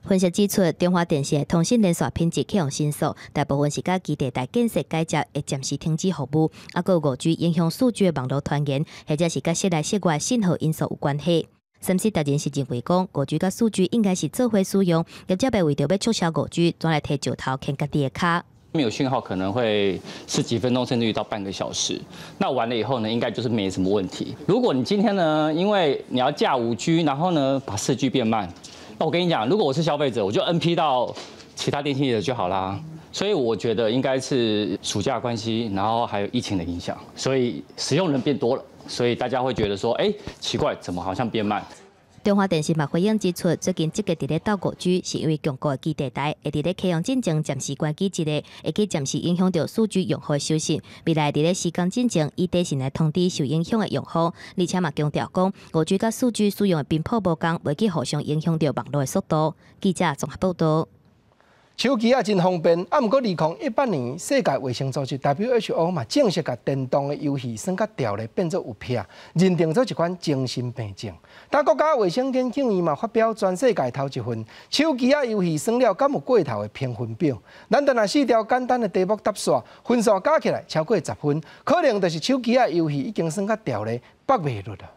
Speaker 15: 分析指出，中華電信的通訊連線品質去予申訴，大部分是佮基地台建設改造會暫時停止服務，啊，閣有5G 影響4G 的網路傳言，或者是佮室內室外信號因素有關係。三 C 達人是認為講，5G 佮4G 應該是做伙使用，業者袂為著欲促銷5G，轉來提石頭牽家己的跤。
Speaker 18: 沒有訊號可能會十幾分鐘，甚至於到半個小時。那完了以後呢，應該就是沒什麼問題。如果你今天呢，因為你要架5G，然後呢把4G 變慢，那我跟你講，如果我是消費者，我就 NP 到其他電信業者就好啦。所以我覺得應該是暑假關係，然後還有疫情的影響，所以使用人變多了，所以大家會覺得說，哎，奇怪，怎麼好像變慢？
Speaker 15: 中華電信嘛回應指出，最近積極佇咧鬥5G，是因為強固的基地台會佇咧啟用進前暫時關機一下，會去暫時影響著4G 用戶的收訊。未來佇咧時間進前，以短信來通知受影響的用戶，而且嘛強調講，5G 佮4G 使用的頻譜無仝，袂去互相影響著網路的速度。記者綜合報道。
Speaker 1: 手機仔真方便，啊，毋過2018年世界衛生組織 WHO 嘛正式共電動的遊戲耍甲著咧變做有癖，認定做一款精神病症。但國家衛生研究院嘛發表全世界頭一份手機仔遊戲耍了敢有過頭的評分表。咱單若四條簡單的題目答煞，分數加起來超過10分，可能就是手機仔遊戲已經耍甲著咧縛袂落啦。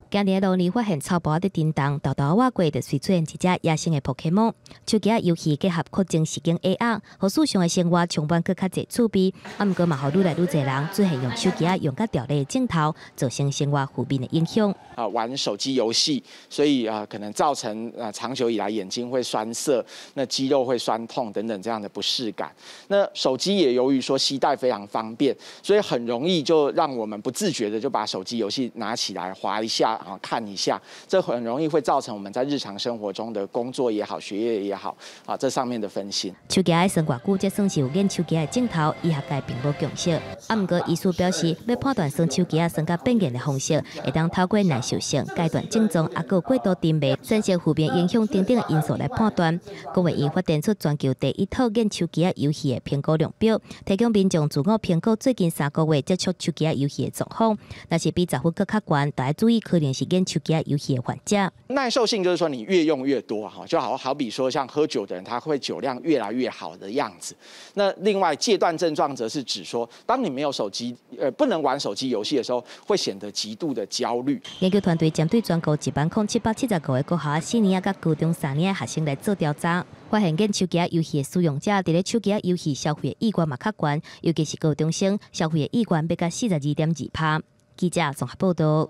Speaker 15: 今年路年發現草埔佇叮當，沓沓仔過就隨出現一隻野生的寶可夢。手機仔遊戲結合擴增實境 AR，予視像的生活充滿閣較濟趣味。啊，毋過嘛，予愈來愈濟人出現用手機仔用甲著咧的症頭，造成生活負面的影響。
Speaker 19: 啊，玩手機遊戲，所以啊，可能造成啊長久以來眼睛會酸澀，那肌肉會酸痛等等這樣的不適感。那手機也由於說攜帶非常方便，所以很容易就讓我們不自覺的就把手機遊戲拿起來滑一下。啊，看一下，這很容易會造成我們在日常生活中的工作也好、學業也好，啊，這上面的分心。
Speaker 15: 手機仔耍偌久，這算是有癮手機仔的症頭，醫學界並無共識。啊，毋過醫師表示，欲判斷耍手機仔耍甲變癮的方式，會當透過耐受性、戒斷症狀，啊，閣過度沉迷、產生負面影響等等的因素來判斷。公衛院發展出全球第一套癮手機仔遊戲的評估量表，提供民眾自我評估最近3個月接觸手機仔遊戲的狀況。若是比10分閣較懸，就愛注意可能是癮手機仔遊戲的患者。
Speaker 19: 耐受性就是說你越用越多哈，就好好比說像喝酒的人，他會酒量越來越好的樣子。那另外戒斷症狀則是指說，當你沒有手機，不能玩手機遊戲的時候，會顯得極度的焦慮。
Speaker 15: 研究團隊針對全國10,775個國小四年級佮高中三年級學生來做調查，發現癮手機仔遊戲的使用者，佇咧手機仔遊戲消費的意願嘛較懸，尤其是高中生消費的意願欲甲42.2%。記者綜合報道。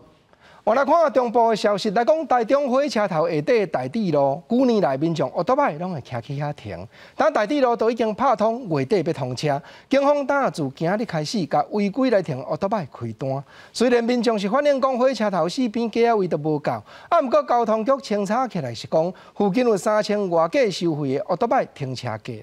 Speaker 1: 我來看中部的消息，來講台中火車頭下底大智路，舊年來民眾歐多擺攏會騎去遐停。但大智路都已經拍通，月底欲通車，警方當自今仔日開始，共違規來停歐多擺開單。雖然民眾是反映講火車頭四邊街仔位都無夠，啊，毋過交通局清查起來是講，附近有3000外個收費的歐多擺停車格。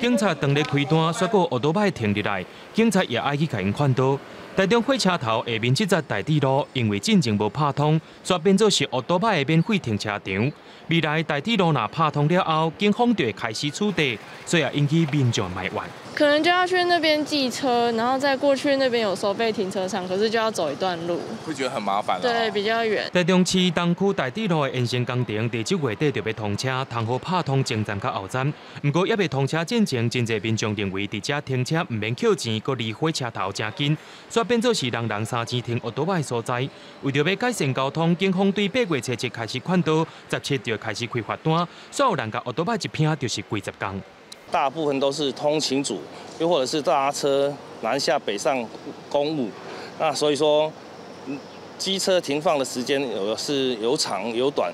Speaker 4: 警察當咧開單，煞閣歐多擺停入來，警察也愛去共𪜶勸導。台中火車頭下面這節大智路，因為進前無拍通，煞變做是歐多擺的免費停車場。未來大智路若拍通了後，警方就會開始取締，所以也引起民眾埋怨。
Speaker 5: 可能就要去那邊寄車，然後再過去那邊有收費停車場，可是就要走一段路，
Speaker 10: 會覺得很麻煩。
Speaker 5: 對，比較遠。
Speaker 4: 台中市東區大智路的延伸工程，佇這月底就欲通車，通好拍通前站佮後站。毋過，猶未通車進前，真濟民眾認為佇遮停車毋免扣錢，閣離火車頭誠近，煞變做是人人三錢停歐多擺的所在。為著欲改善交通，警方對8月初7開始勸導，17就開始開罰單，煞有人共歐多擺一拼就是幾十工。
Speaker 20: 大部分都是通勤族，又或者是搭車南下北上公務，那所以說，機車停放的時間有是有長有短。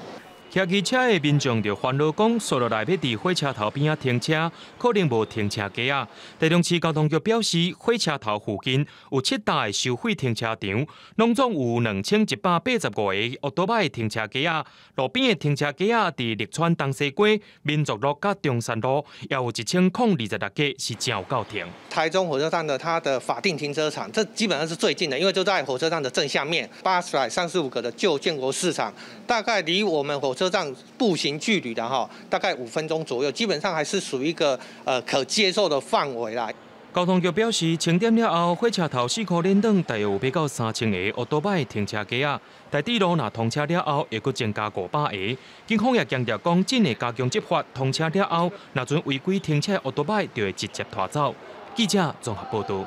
Speaker 4: 騎機車的民眾就煩惱講，煞落來欲佇火車頭邊仔停車，可能無停車格仔。台中市交通局表示，火車頭附近有7大的收費停車場，攏總有2185個歐多擺停車格仔。路邊的停車格仔佇綠川東西街、民族路佮中山路，也有1026個是真有夠停。
Speaker 21: 台中火車站的它的法定停車場，這基本上是最近的，因為就在火車站的正下面，835個的舊建國市場，大概離我們火車站步行距離的哈，大概5分鐘左右，基本上還是屬於一個可接受的範圍啦。
Speaker 4: 交通局表示，清點了後，火車頭四箍連轉大約有欲到3000個歐多擺停車格仔。大智路若通車了後，會閣增加500個。警方也強調講，真會加強執法，通車了後，若准違規停車歐多擺，就會直接拖走。記者綜合報導。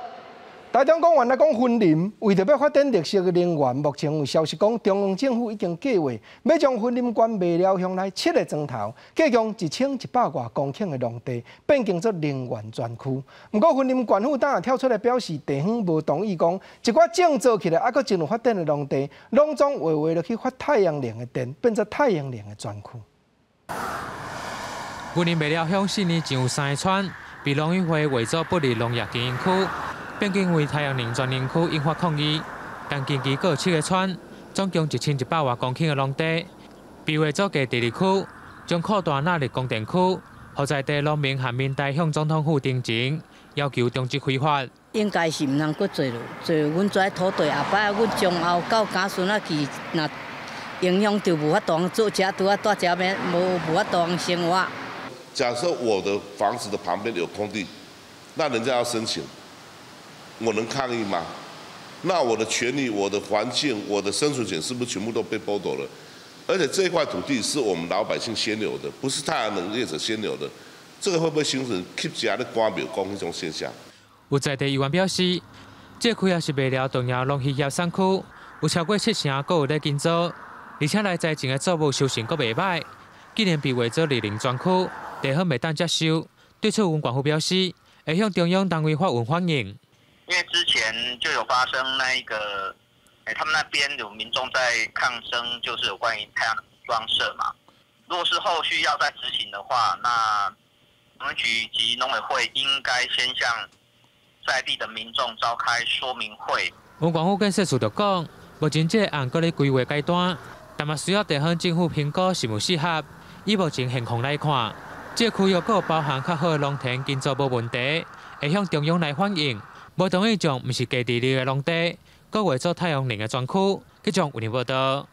Speaker 1: 台中講完來講雲林，為著欲發展綠色的能源，目前有消息講，中央政府已經計劃欲將雲林縣麥寮鄉內7个莊頭，計共1100外公頃的農地，變更做能源專區。毋過雲林縣府當跳出來表示，地方無同意講，一寡種做起來猶閣真有發展的農地，攏總劃劃落去發太陽能的電，變做太陽能的專區。
Speaker 22: 雲林麥寮鄉四年前有3个村，被農委會劃做不利農業經營區。變更為太陽能專營區，引發抗議。但近期閣有7个村，總共1100外公頃的農地，被劃做低地區，將擴大納入光電區。予在地農民和民代向總統府陳情，要求終止開發。
Speaker 23: 應該是毋通閣做落，做阮這土地後擺，阮將後到子孫仔去，若影響就無法度做遮，拄仔住遮免無法度生活。
Speaker 25: 假設我的房子的旁邊有空地，那人家要申請。我能抗議嗎？那我的權利、我的環境、我的生存權，是不是全部都被剝奪了？而且這塊土地是我們老百姓先有的，不是太陽能業者先有的，這個會不會形成乞食咧趕廟公彼種現象？
Speaker 22: 有在地議員表示，這區也是麥寮重要農漁業產區，有超過70%閣有咧耕作，而且來栽種的作物收成閣袂䆀。既然被劃做綠能專區，地方袂當接受。對此，縣府表示會向中央單位發文反映。
Speaker 17: 因為之前就有發生那一個，他們那邊有民眾在抗爭，就是有關於太陽能裝設嘛。若是後續要再執行的話，那農業局及農委會應該先向在地的民眾召開說明會。
Speaker 22: 縣府建設處就講，目前這個案閣咧規劃階段，但嘛需要地方政府評估是毋適合。以目前現況來看，這個區域閣有包含較好的農田耕作無問題，會向中央來反映。無同意將毋是低地的農地，閣劃做太陽能的專區。記者有報道。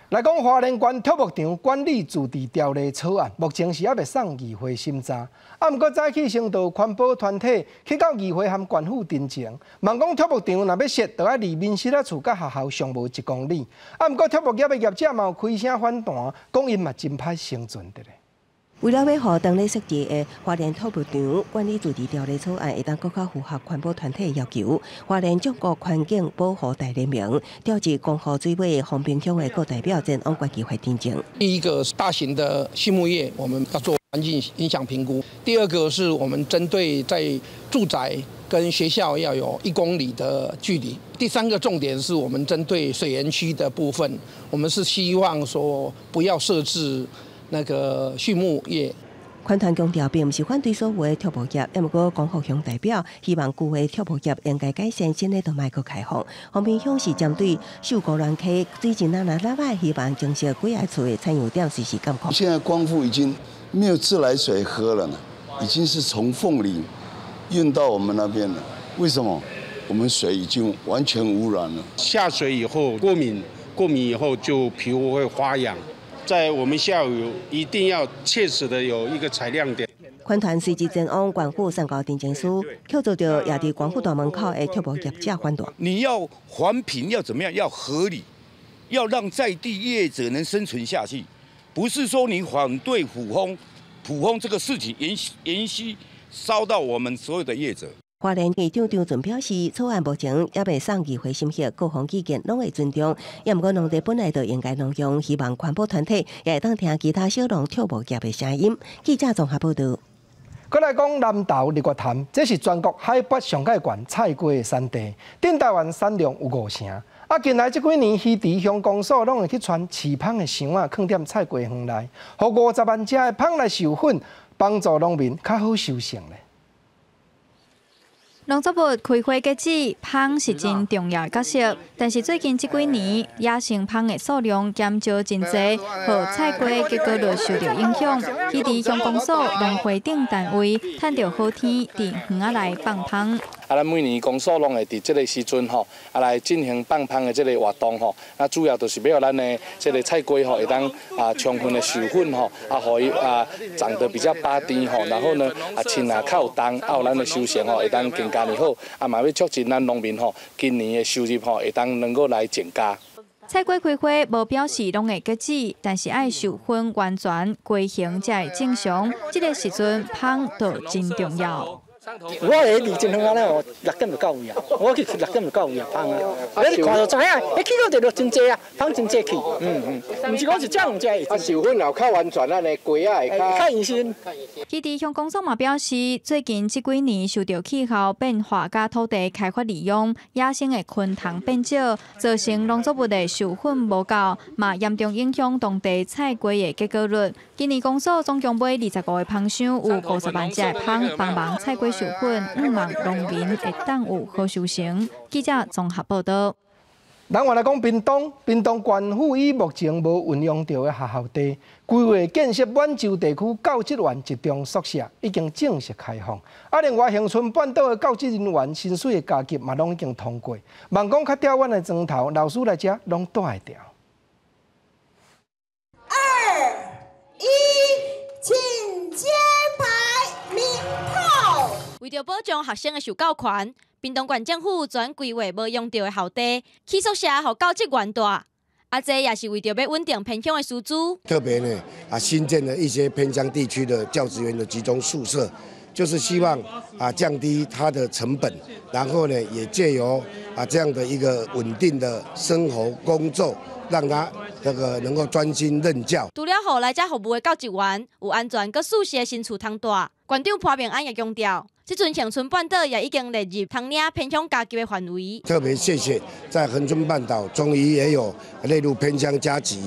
Speaker 1: 來講花蓮縣畜牧場管理自治條例草案，目前是猶未送議會審查。啊，毋過早起先就環保團體去到議會和縣府陳情，問講畜牧場若欲設，就愛離民生仔厝佮學校上無1公里。啊，毋過畜牧業的業者嘛有開聲反彈，講𪜶嘛真歹生存的咧。
Speaker 3: 為了欲予當咧設計的花蓮畜牧場管理自治條例草案會當閣較符合環保團體的要求，花蓮眾國環境保護大聯盟調集光湖水尾豐平鄉的各代表前往縣議會陳情。
Speaker 29: 第一個大型的畜牧業，我們要做環境影響評估；第二個是我們針對在住宅跟學校要有1公里的距離。第三個重點是我們針對水源區的部分，我們是希望說不要設置那個畜牧業。
Speaker 3: 環團強調，並毋是反對所有的畜牧業，毋過光復鄉代表希望舊的畜牧業應該改善，新的都莫閣開放。黃平鄉是針對秀姑巒溪水質若若歹，希望增設幾个厝的產油點隨時監控。
Speaker 6: 現在光復已經沒有自來水喝了呢，已經是從鳳林運到我們那邊了。為什麼？我們水已經完全污染了。
Speaker 7: 下水以後過敏，過敏以後就皮膚會發癢。在我們下游一定要切實的有一個採樣點。
Speaker 3: 環團隨即前往縣府送交陳情書，扣做著也佇光復大門口的畜牧業者反對。
Speaker 8: 你要環評要怎麼樣？要合理，要讓在地業者能生存下去，不是說你反對埔風，埔風這個事情延續燒到我們所有的業者。
Speaker 3: 花蓮縣長張俊表示，草案目前猶未送議會審核，各方意見攏會尊重。也毋過農地本來就應該農用，希望環保團體也會當聽其他小農畜牧業的聲音。記者綜合報導。
Speaker 1: 閣來講南投日月潭，這是全國海拔上蓋懸菜瓜的產地，頂台灣產量有5成。啊，近來這幾年，魚池鄉公所攏會去傳飼蜂的箱仔，囥佇菜瓜園內，予50萬隻的蜂來授粉，幫助農民較好收成咧。
Speaker 9: 農作物開花結籽，蜂是真重要的角色。但是最近這幾年，野生蜂的數量減少真濟，予菜瓜結果率受著影響。魚池鄉公所、農會等單位趁著好天，佇園仔內放蜂。
Speaker 10: 啊，咱每年公所攏會佇這個時陣吼，啊來進行放蜂的這個活動吼。啊，主要就是欲予咱的這個菜瓜吼，會當啊充分的授粉吼，啊，予伊啊長得比較飽甜吼，然後呢啊穿也較有重，啊，予咱的收成吼會當更加好，啊嘛欲促進咱農民吼今年的收入吼會當能夠來增加。
Speaker 9: 菜瓜開花無表示攏會結籽，但是愛授粉完全瓜形才會正常。這個時陣蜂就真重要。
Speaker 11: 我下離真遠啊，咧6點就到位啊，我去6點就到位啊，蜂啊，你看就知影，彼去到就落真濟啊，蜂真濟去，毋是講一隻兩隻。
Speaker 1: 啊，授粉後較完全，咱的瓜仔會較
Speaker 11: 較新。
Speaker 9: 魚池鄉公所嘛表示，最近這幾年受著氣候變化佮土地開發利用，野生的昆蟲變少，造成農作物的授粉無夠，嘛嚴重影響當地菜瓜的結果率。今年公所總共買25個蜂箱，有50萬隻的蜂幫忙菜瓜授粉，向望農民會當有好收成。記者綜合報導。
Speaker 1: 咱原來講屏東，屏東縣府以目前無運用著的學校地，規劃建設滿洲地區教職員集中宿舍，已經正式開放。啊，另外恆春半島的教職人員薪水的加給嘛，攏已經通過。望講較刁遠的莊頭，老師來遮攏蹛會牢。
Speaker 12: 2、1，請揭牌鳴炮。
Speaker 15: 為著保障學生的受教權，屏東縣政府轉規劃無用著的校地，起宿舍予教職員蹛。啊，這也是為著欲穩定偏鄉的師資。
Speaker 14: 特別呢，啊，新建了一些偏鄉地區的教職員的集中宿舍，就是希望啊降低它的成本，然後呢，也藉由啊這樣的一個穩定的生活工作，讓他這個能夠專心任教。
Speaker 15: 除了予來遮服務的教職員有安全閣舒適的新厝通蹛，縣長潘孟安也強調，這陣恆春半島也已經列入通領偏鄉加給的範圍。
Speaker 14: 特別謝謝在恆春半島，終於也有列入偏鄉加給，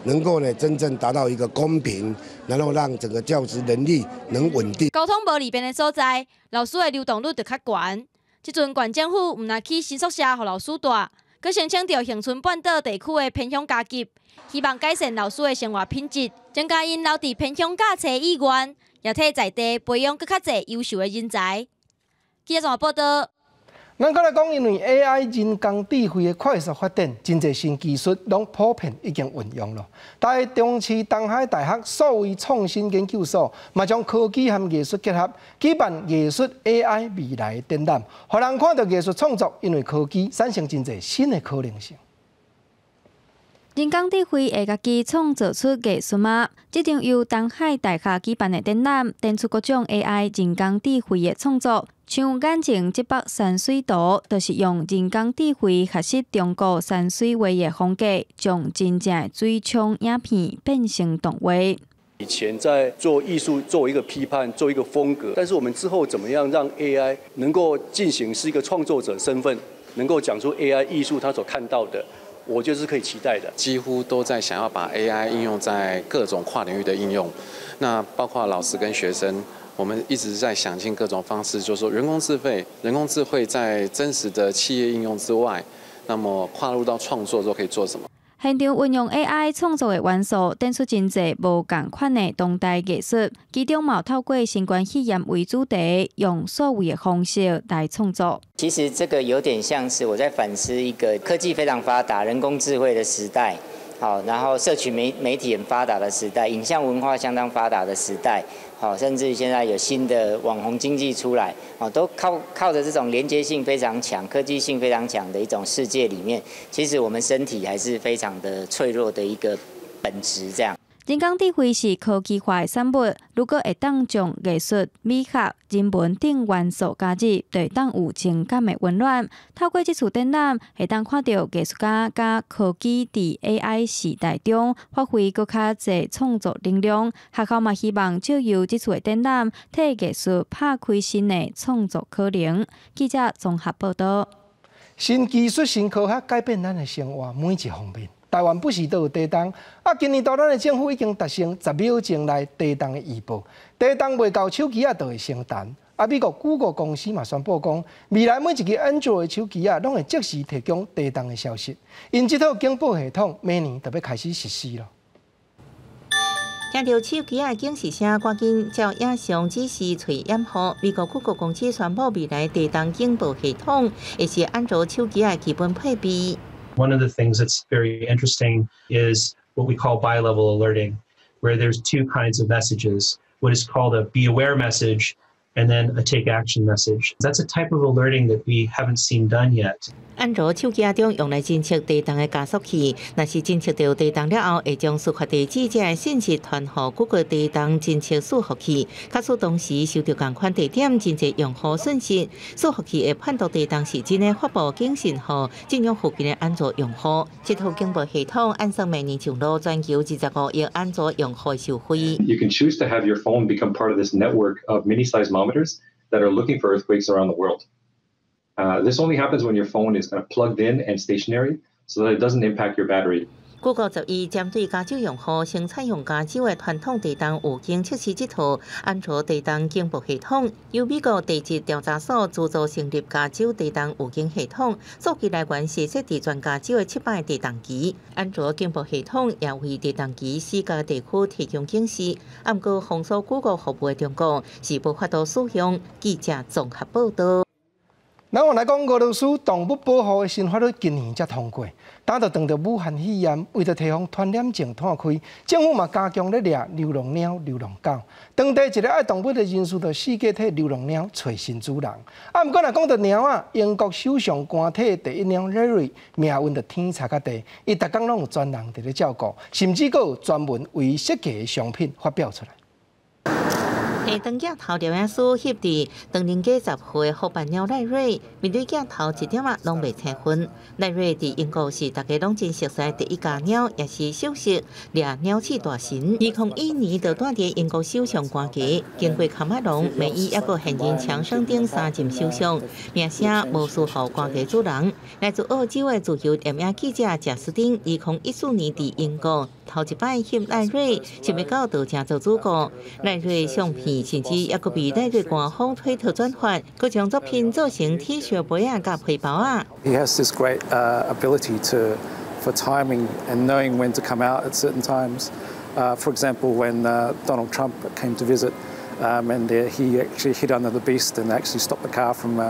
Speaker 14: 能夠呢真正達到一個公平，然後讓整個教職人力能穩定。
Speaker 15: 交通無利便的所在，老師的流動率就較懸。這陣縣政府毋但起新宿舍予老師蹛，閣申請著恆春半島地區的偏鄉加給，希望改善老師的生活品質，增加𪜶留佇偏鄉教冊意願。也替在地培養閣較濟優秀的人才。記者綜合報導。
Speaker 1: 咱閣來講，因為 AI 人工智慧的快速發展，真濟新技術攏普遍已經運用了。台中市東海大學數位創新研究所嘛，將科技和藝術結合，舉辦藝術 AI 未來展覽，予人看著藝術創作，因為科技產生真濟新的可能性。
Speaker 9: 人工智慧會家己創造出藝術嗎？這場由東海大學舉辦的展覽，展出各種 AI 人工智慧的創作，像眼前這幅山水圖，就是用人工智慧學習中國山水畫的風格，將真正的水沖影片變成動畫。
Speaker 2: 以前在做藝術，做一個批判，做一個風格，但是我們之後怎麼樣讓 AI 能夠進行是一個創作者身份，能夠講出 AI 藝術他所看到的，我覺得是可以期待的。
Speaker 13: 幾乎都在想要把 AI 應用在各種跨領域的應用，那包括老師跟學生，我們一直在想盡各種方式，就是說人工智慧在真實的企業應用之外，那麼跨入到創作之後可以做什麼？
Speaker 9: 現場運用 AI 創作的元素，展出真濟無仝款的當代藝術，其中嘛透過新冠肺炎為主題，用數位的方式來創作。
Speaker 16: 其實這個有點像是我在反思一個科技非常發達、人工智慧的時代，好，然後社群媒體很發達的時代，影像文化相當發達的時代，好，甚至現在有新的網紅經濟出來，哦，都靠著這種連接性非常強、科技性非常強的一種世界裡面，其實我們身體還是非常的脆弱的一個本質，這樣。
Speaker 9: 人工智慧是科技化的產物，如果會當將藝術、美學、人文等元素加入，就會當有情感的溫暖。透過這次展覽，會當看著藝術家佮科技佇 AI 時代中發揮閣較濟創作能量。學校嘛希望藉由這次的展覽，替藝術拍開新的創作可能。記者綜合報道。
Speaker 1: 新技術、新科學改變咱的生活每一方面。台灣不時都有地動，啊，今年度咱的政府已經達成10秒鐘內地動的預報，地動袂到手機仔就會先彈。啊，美國谷歌公司嘛宣布講，未來每一支安卓的手機仔攏會即時提供地動的消息。𪜶這套警報系統明年就欲開始實施囉。
Speaker 18: 聽著手機仔警示聲，趕緊照影像指示揣掩護。美國谷歌公司宣布，未來地動警報系統會是安卓手機仔基本配備。
Speaker 19: One of the things that's very interesting is what we call bi-level alerting, where there's two kinds of messages, what is called a be aware message and then a take action message. That's a type of alerting that we haven't seen done yet.
Speaker 18: 安卓手機中用來偵測地動的加速器，若是偵測著地動了後，會將事發地址這个信息傳予谷歌地動偵測伺服器。假使同時收著仝款地點真濟用戶訊息，伺服器會判斷地動是真的，發布警訊予進入附近的安卓用戶。這套警報系統按算明年上路，全球25億安卓用戶受惠。
Speaker 24: You can choose to have your phone become part of this network of mini seismometers that are looking for earthquakes around the world. This only happens when your phone is kind of plugged in and stationary, so that it doesn't impact your battery.
Speaker 18: 谷歌11針對加州用戶先採用加州的傳統地動預警測試這套安卓地動警報系統，由美國地質調查所資助成立加州地動預警系統，數據來源是設佇全加州的700地動機。安卓警報系統也為地動機死角地區提供警示。毋過封鎖谷歌服務的中國是無法度使用。記者綜合報道。
Speaker 1: 咱來講，俄羅斯動物保護的新法律今年才通過，當就當著武漢肺炎，為著提防傳染症湠開，政府嘛加強咧掠流浪貓、流浪狗。當地一个愛動物的人士就四界替流浪貓揣新主人。啊，毋過若講著貓仔，英國首相官邸第一貓 Larry 命運就天差較地，伊逐工攏有專人佇咧照顧，甚至閣有專門為伊設計的商品發表出來。
Speaker 18: 下當鏡頭攝影師翕佇唐寧街10號的虎斑貓賴瑞，面對鏡頭一點仔攏袂青昏。賴瑞佇英國是大家攏真熟悉第一家貓，也是首席掠鳥鼠大神。2001年就蹛佇英國首相官邸，經過喀麥隆、梅伊，猶閣現任強生等三任首相，名聲無輸予官邸主人。來自澳洲的自由攝影記者賈斯汀，2014年佇英國頭一擺翕賴瑞，想袂到就成做主角。賴瑞相片甚至猶閣被賴瑞官方推特轉發，閣將作品做成 T 恤杯仔佮皮包仔。
Speaker 26: He has this great ability for timing and knowing when to come out at certain times. For example, when Donald Trump came to visit, and he actually hid under the beast and actually stopped the car from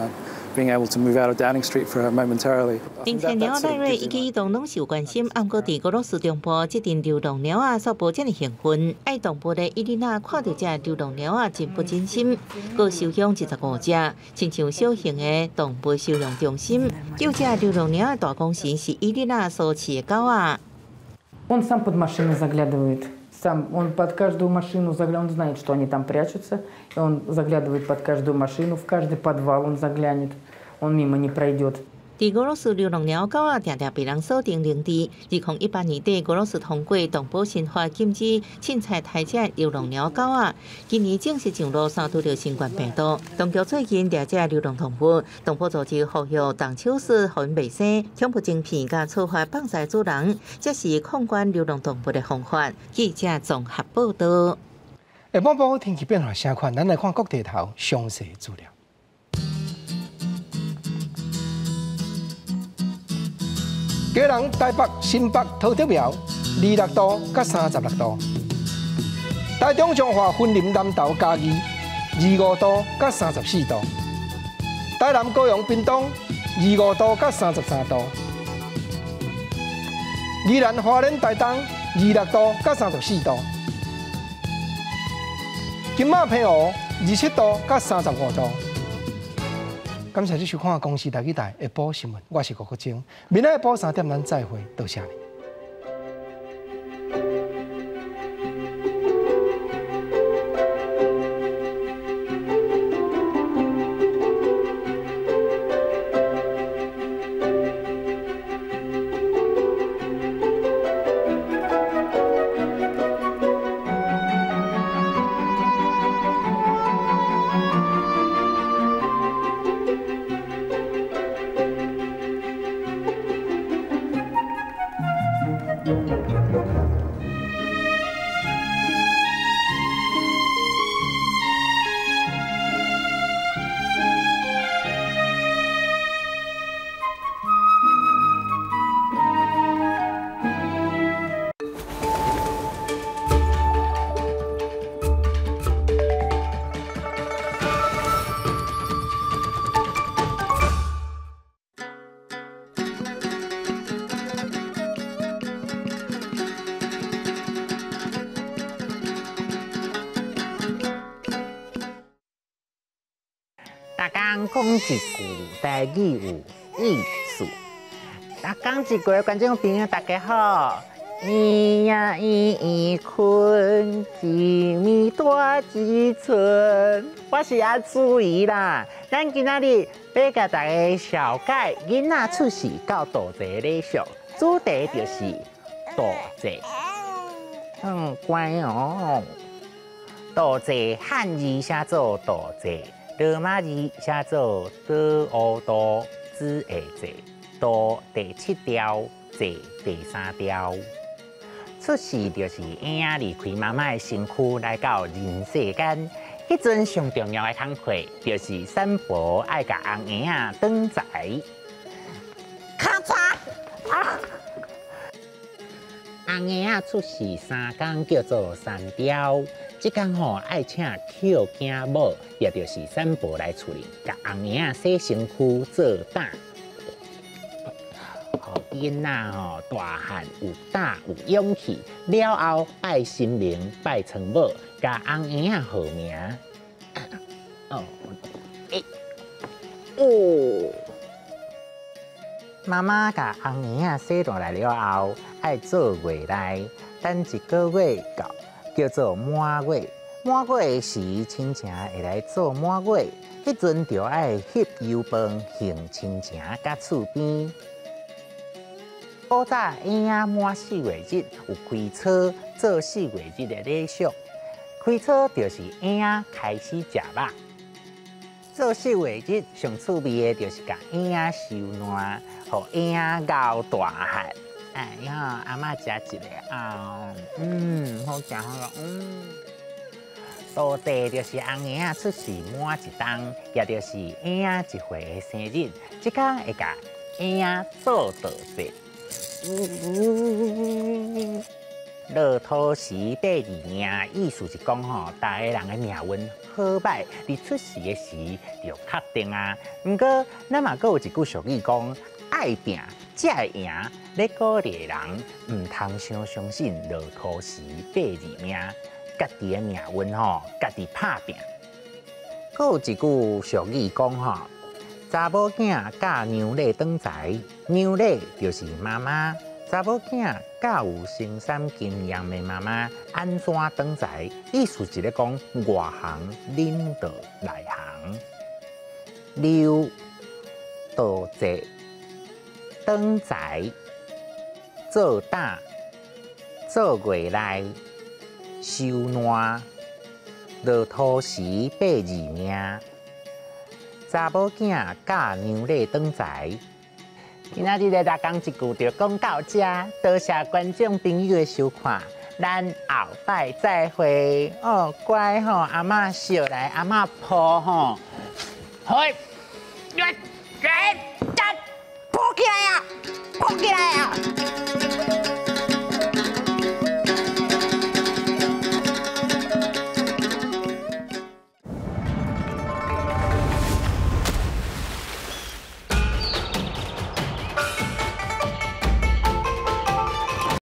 Speaker 26: being able to move out of Downing Street for momentarily.
Speaker 18: 並且貓賴瑞一舉一動攏受關心，毋過佇俄羅斯中部這陣流浪貓仔煞無遮爾興奮。愛動物的伊麗娜看著這流浪貓仔真不忍心，閣收養25隻，親像小型的動物收容中心。救這流浪貓的大功臣是伊麗娜所飼的狗仔。
Speaker 27: Он сам под машину заглядывает. Сам он под каждую машину заглядывает, он знает, что они там прячутся. И он заглядывает под каждую машину, в каждый подвал он заглянет, он мимо не пройдет.
Speaker 18: 佇俄羅斯流浪貓狗仔，定定被人鎖定領地。2018年底，俄羅斯通過動保新法禁止凊彩刣食流浪貓狗仔。今年正式上路，三拄著新冠病毒。當局最近掠這流浪動物，動保組織呼籲動手術，予𪜶袂生，恐怖晶片佮處罰放肆主人，這是控管流浪動物的方法。記者綜合報道。
Speaker 1: 下晡報天氣變化啥款？咱來看各地頭詳細資料。基隆、台北、新北、桃竹苗，26度到36度；台中、彰化、雲林、南投、嘉義，25度到34度；台南、高雄、屏東，25度到33度；宜蘭、花蓮、台東，26度到34度；金馬、澎湖，27度到35度。感謝你收看《公視台語台》下晡新聞，我是郭國晶。明仔下晡3點，咱再會，多謝你。
Speaker 4: 講一句台語有意思。講一句，觀眾朋友大家好。圓呀圓圓睏，一暝大一寸。我是阿朱姨啦。咱今仔日欲共大家紹介囡仔出世到度節的禮俗，主題就是度節。乖哦。度節漢字寫做度節。羅馬字寫做多烏度子下節，度第七調，節第三調。出世就是嬰仔離開媽媽的身軀來到人世間，彼陣上重要的工課就是產婆愛共紅嬰仔轉財。咔嚓啊！紅嬰仔出世3工叫做三雕。這工吼愛請抾囝母，也就是產婆來厝裡，共紅嬰仔洗身軀做膽，予囡仔吼大漢有膽有勇氣，了後拜神明拜倉母，共紅嬰仔號名。哦，欸，哦，媽媽共紅嬰仔洗落來了後，愛做月內，等一個月到。叫做滿月，滿月時親情會來做滿月，彼陣就愛翕油飯還親情佮厝邊。古早嬰仔滿4月日有開初做4月日的禮俗，開初就是嬰仔開始食肉。做4月日上趣味的就是共嬰仔收爛，予嬰仔熬大漢。哎呀，阿嬤食一个啊，好食好食，度節就是紅嬰仔出世滿一冬，也就是嬰仔1歲的生日，這工會共嬰仔做度節。落土時八字命，意思是講吼，逐个人的命運好歹，佇出世的時就確定啊。毋過，咱嘛閣有一句俗語講，愛拚才會贏。咧鼓勵人毋通傷相信落土時八字命，家己的命運吼，家己拍拚。閣有一句俗語講吼，查某囝教娘禮轉財，娘禮就是媽媽。查某囝教有生產經驗的媽媽按怎轉財，意思是咧講外行領導內行。溜度節轉才，做膽，做月內，收爛，落塗時八字命，查某囝教娘咧轉才。今仔日的六工一句就講到遮，多謝觀眾朋友的收看，咱後擺再會哦，乖吼，阿嬤笑來，阿嬤抱吼，好，來來，抱起來啊，抱起來啊！